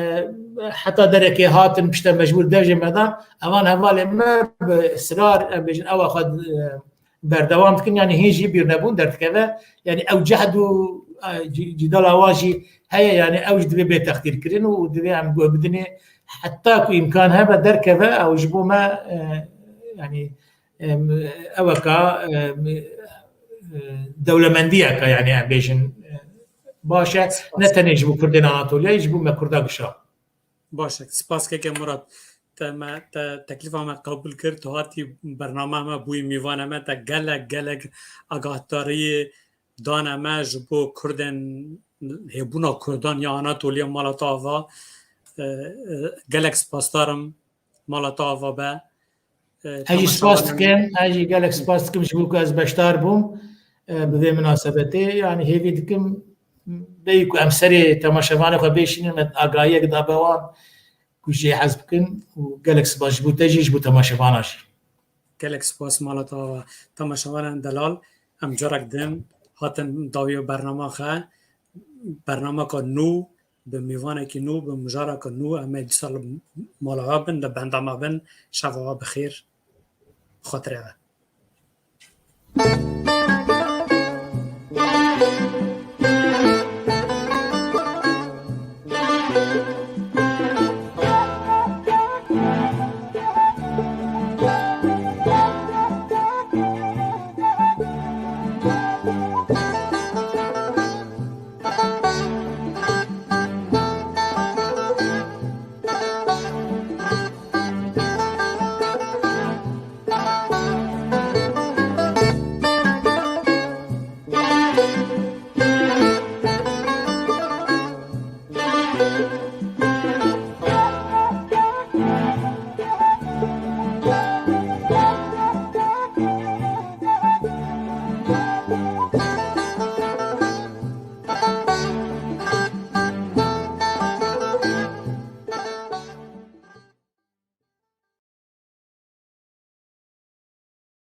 heta derekê hatin, piştre mecbûr dev jê me dan. Evan hevalên me bi israr, em bêjin, ewa xwe, e, berdewam dikin, yanî hîn jî bîrnebûn derdikeve. Yanî ew cehd û, e, cî-, cîdala wan jî heye, yanî ew jî divê bê texdîrkirin û divê em guh bidinê. Heta ku îmkan hebe derkeve, ew ji bo me, e, yanî, em, eweka, em, e, dewlemendiyeke, yanî em bêjin, e, baş e. Ne tenê ji bo Kurdên Anatoliyayê, ji bo me Kurda gişa. Baş e. Spas keke Murat. Te me, te teklîfa me qebûl kir. Tu hatî bernama me bûyî, mîvana me, te gelek, gelek agahdariyê dane me ji bo Kurdên, hêbûna Kurdan ya Anatoliya mala te ava. E, e, gelek spasdar im mala te ava be. E, Ez jî spas temaşevanên dikim, ez jî gelek spas dikim ji bo ku ez beşdar bûm, e, bi vê minasebetê. Yanî hêvî dikim, bêyî ku em serê temaşevanê xwe bêşînin, me agahiyek dabe wan ku jê hez bikin û gelek spas ji bo te jî, ji bo temaşevana jî. Gelek spas mala te ava. Temaşevanên delal, em carek din hatin dawiya bernama xe, bernameka nû, bi mêvanekî nû, bi mijareka nû, em ê dîsa li mala we bin, li benda me bin, şeva we bi xêr, xatirê we.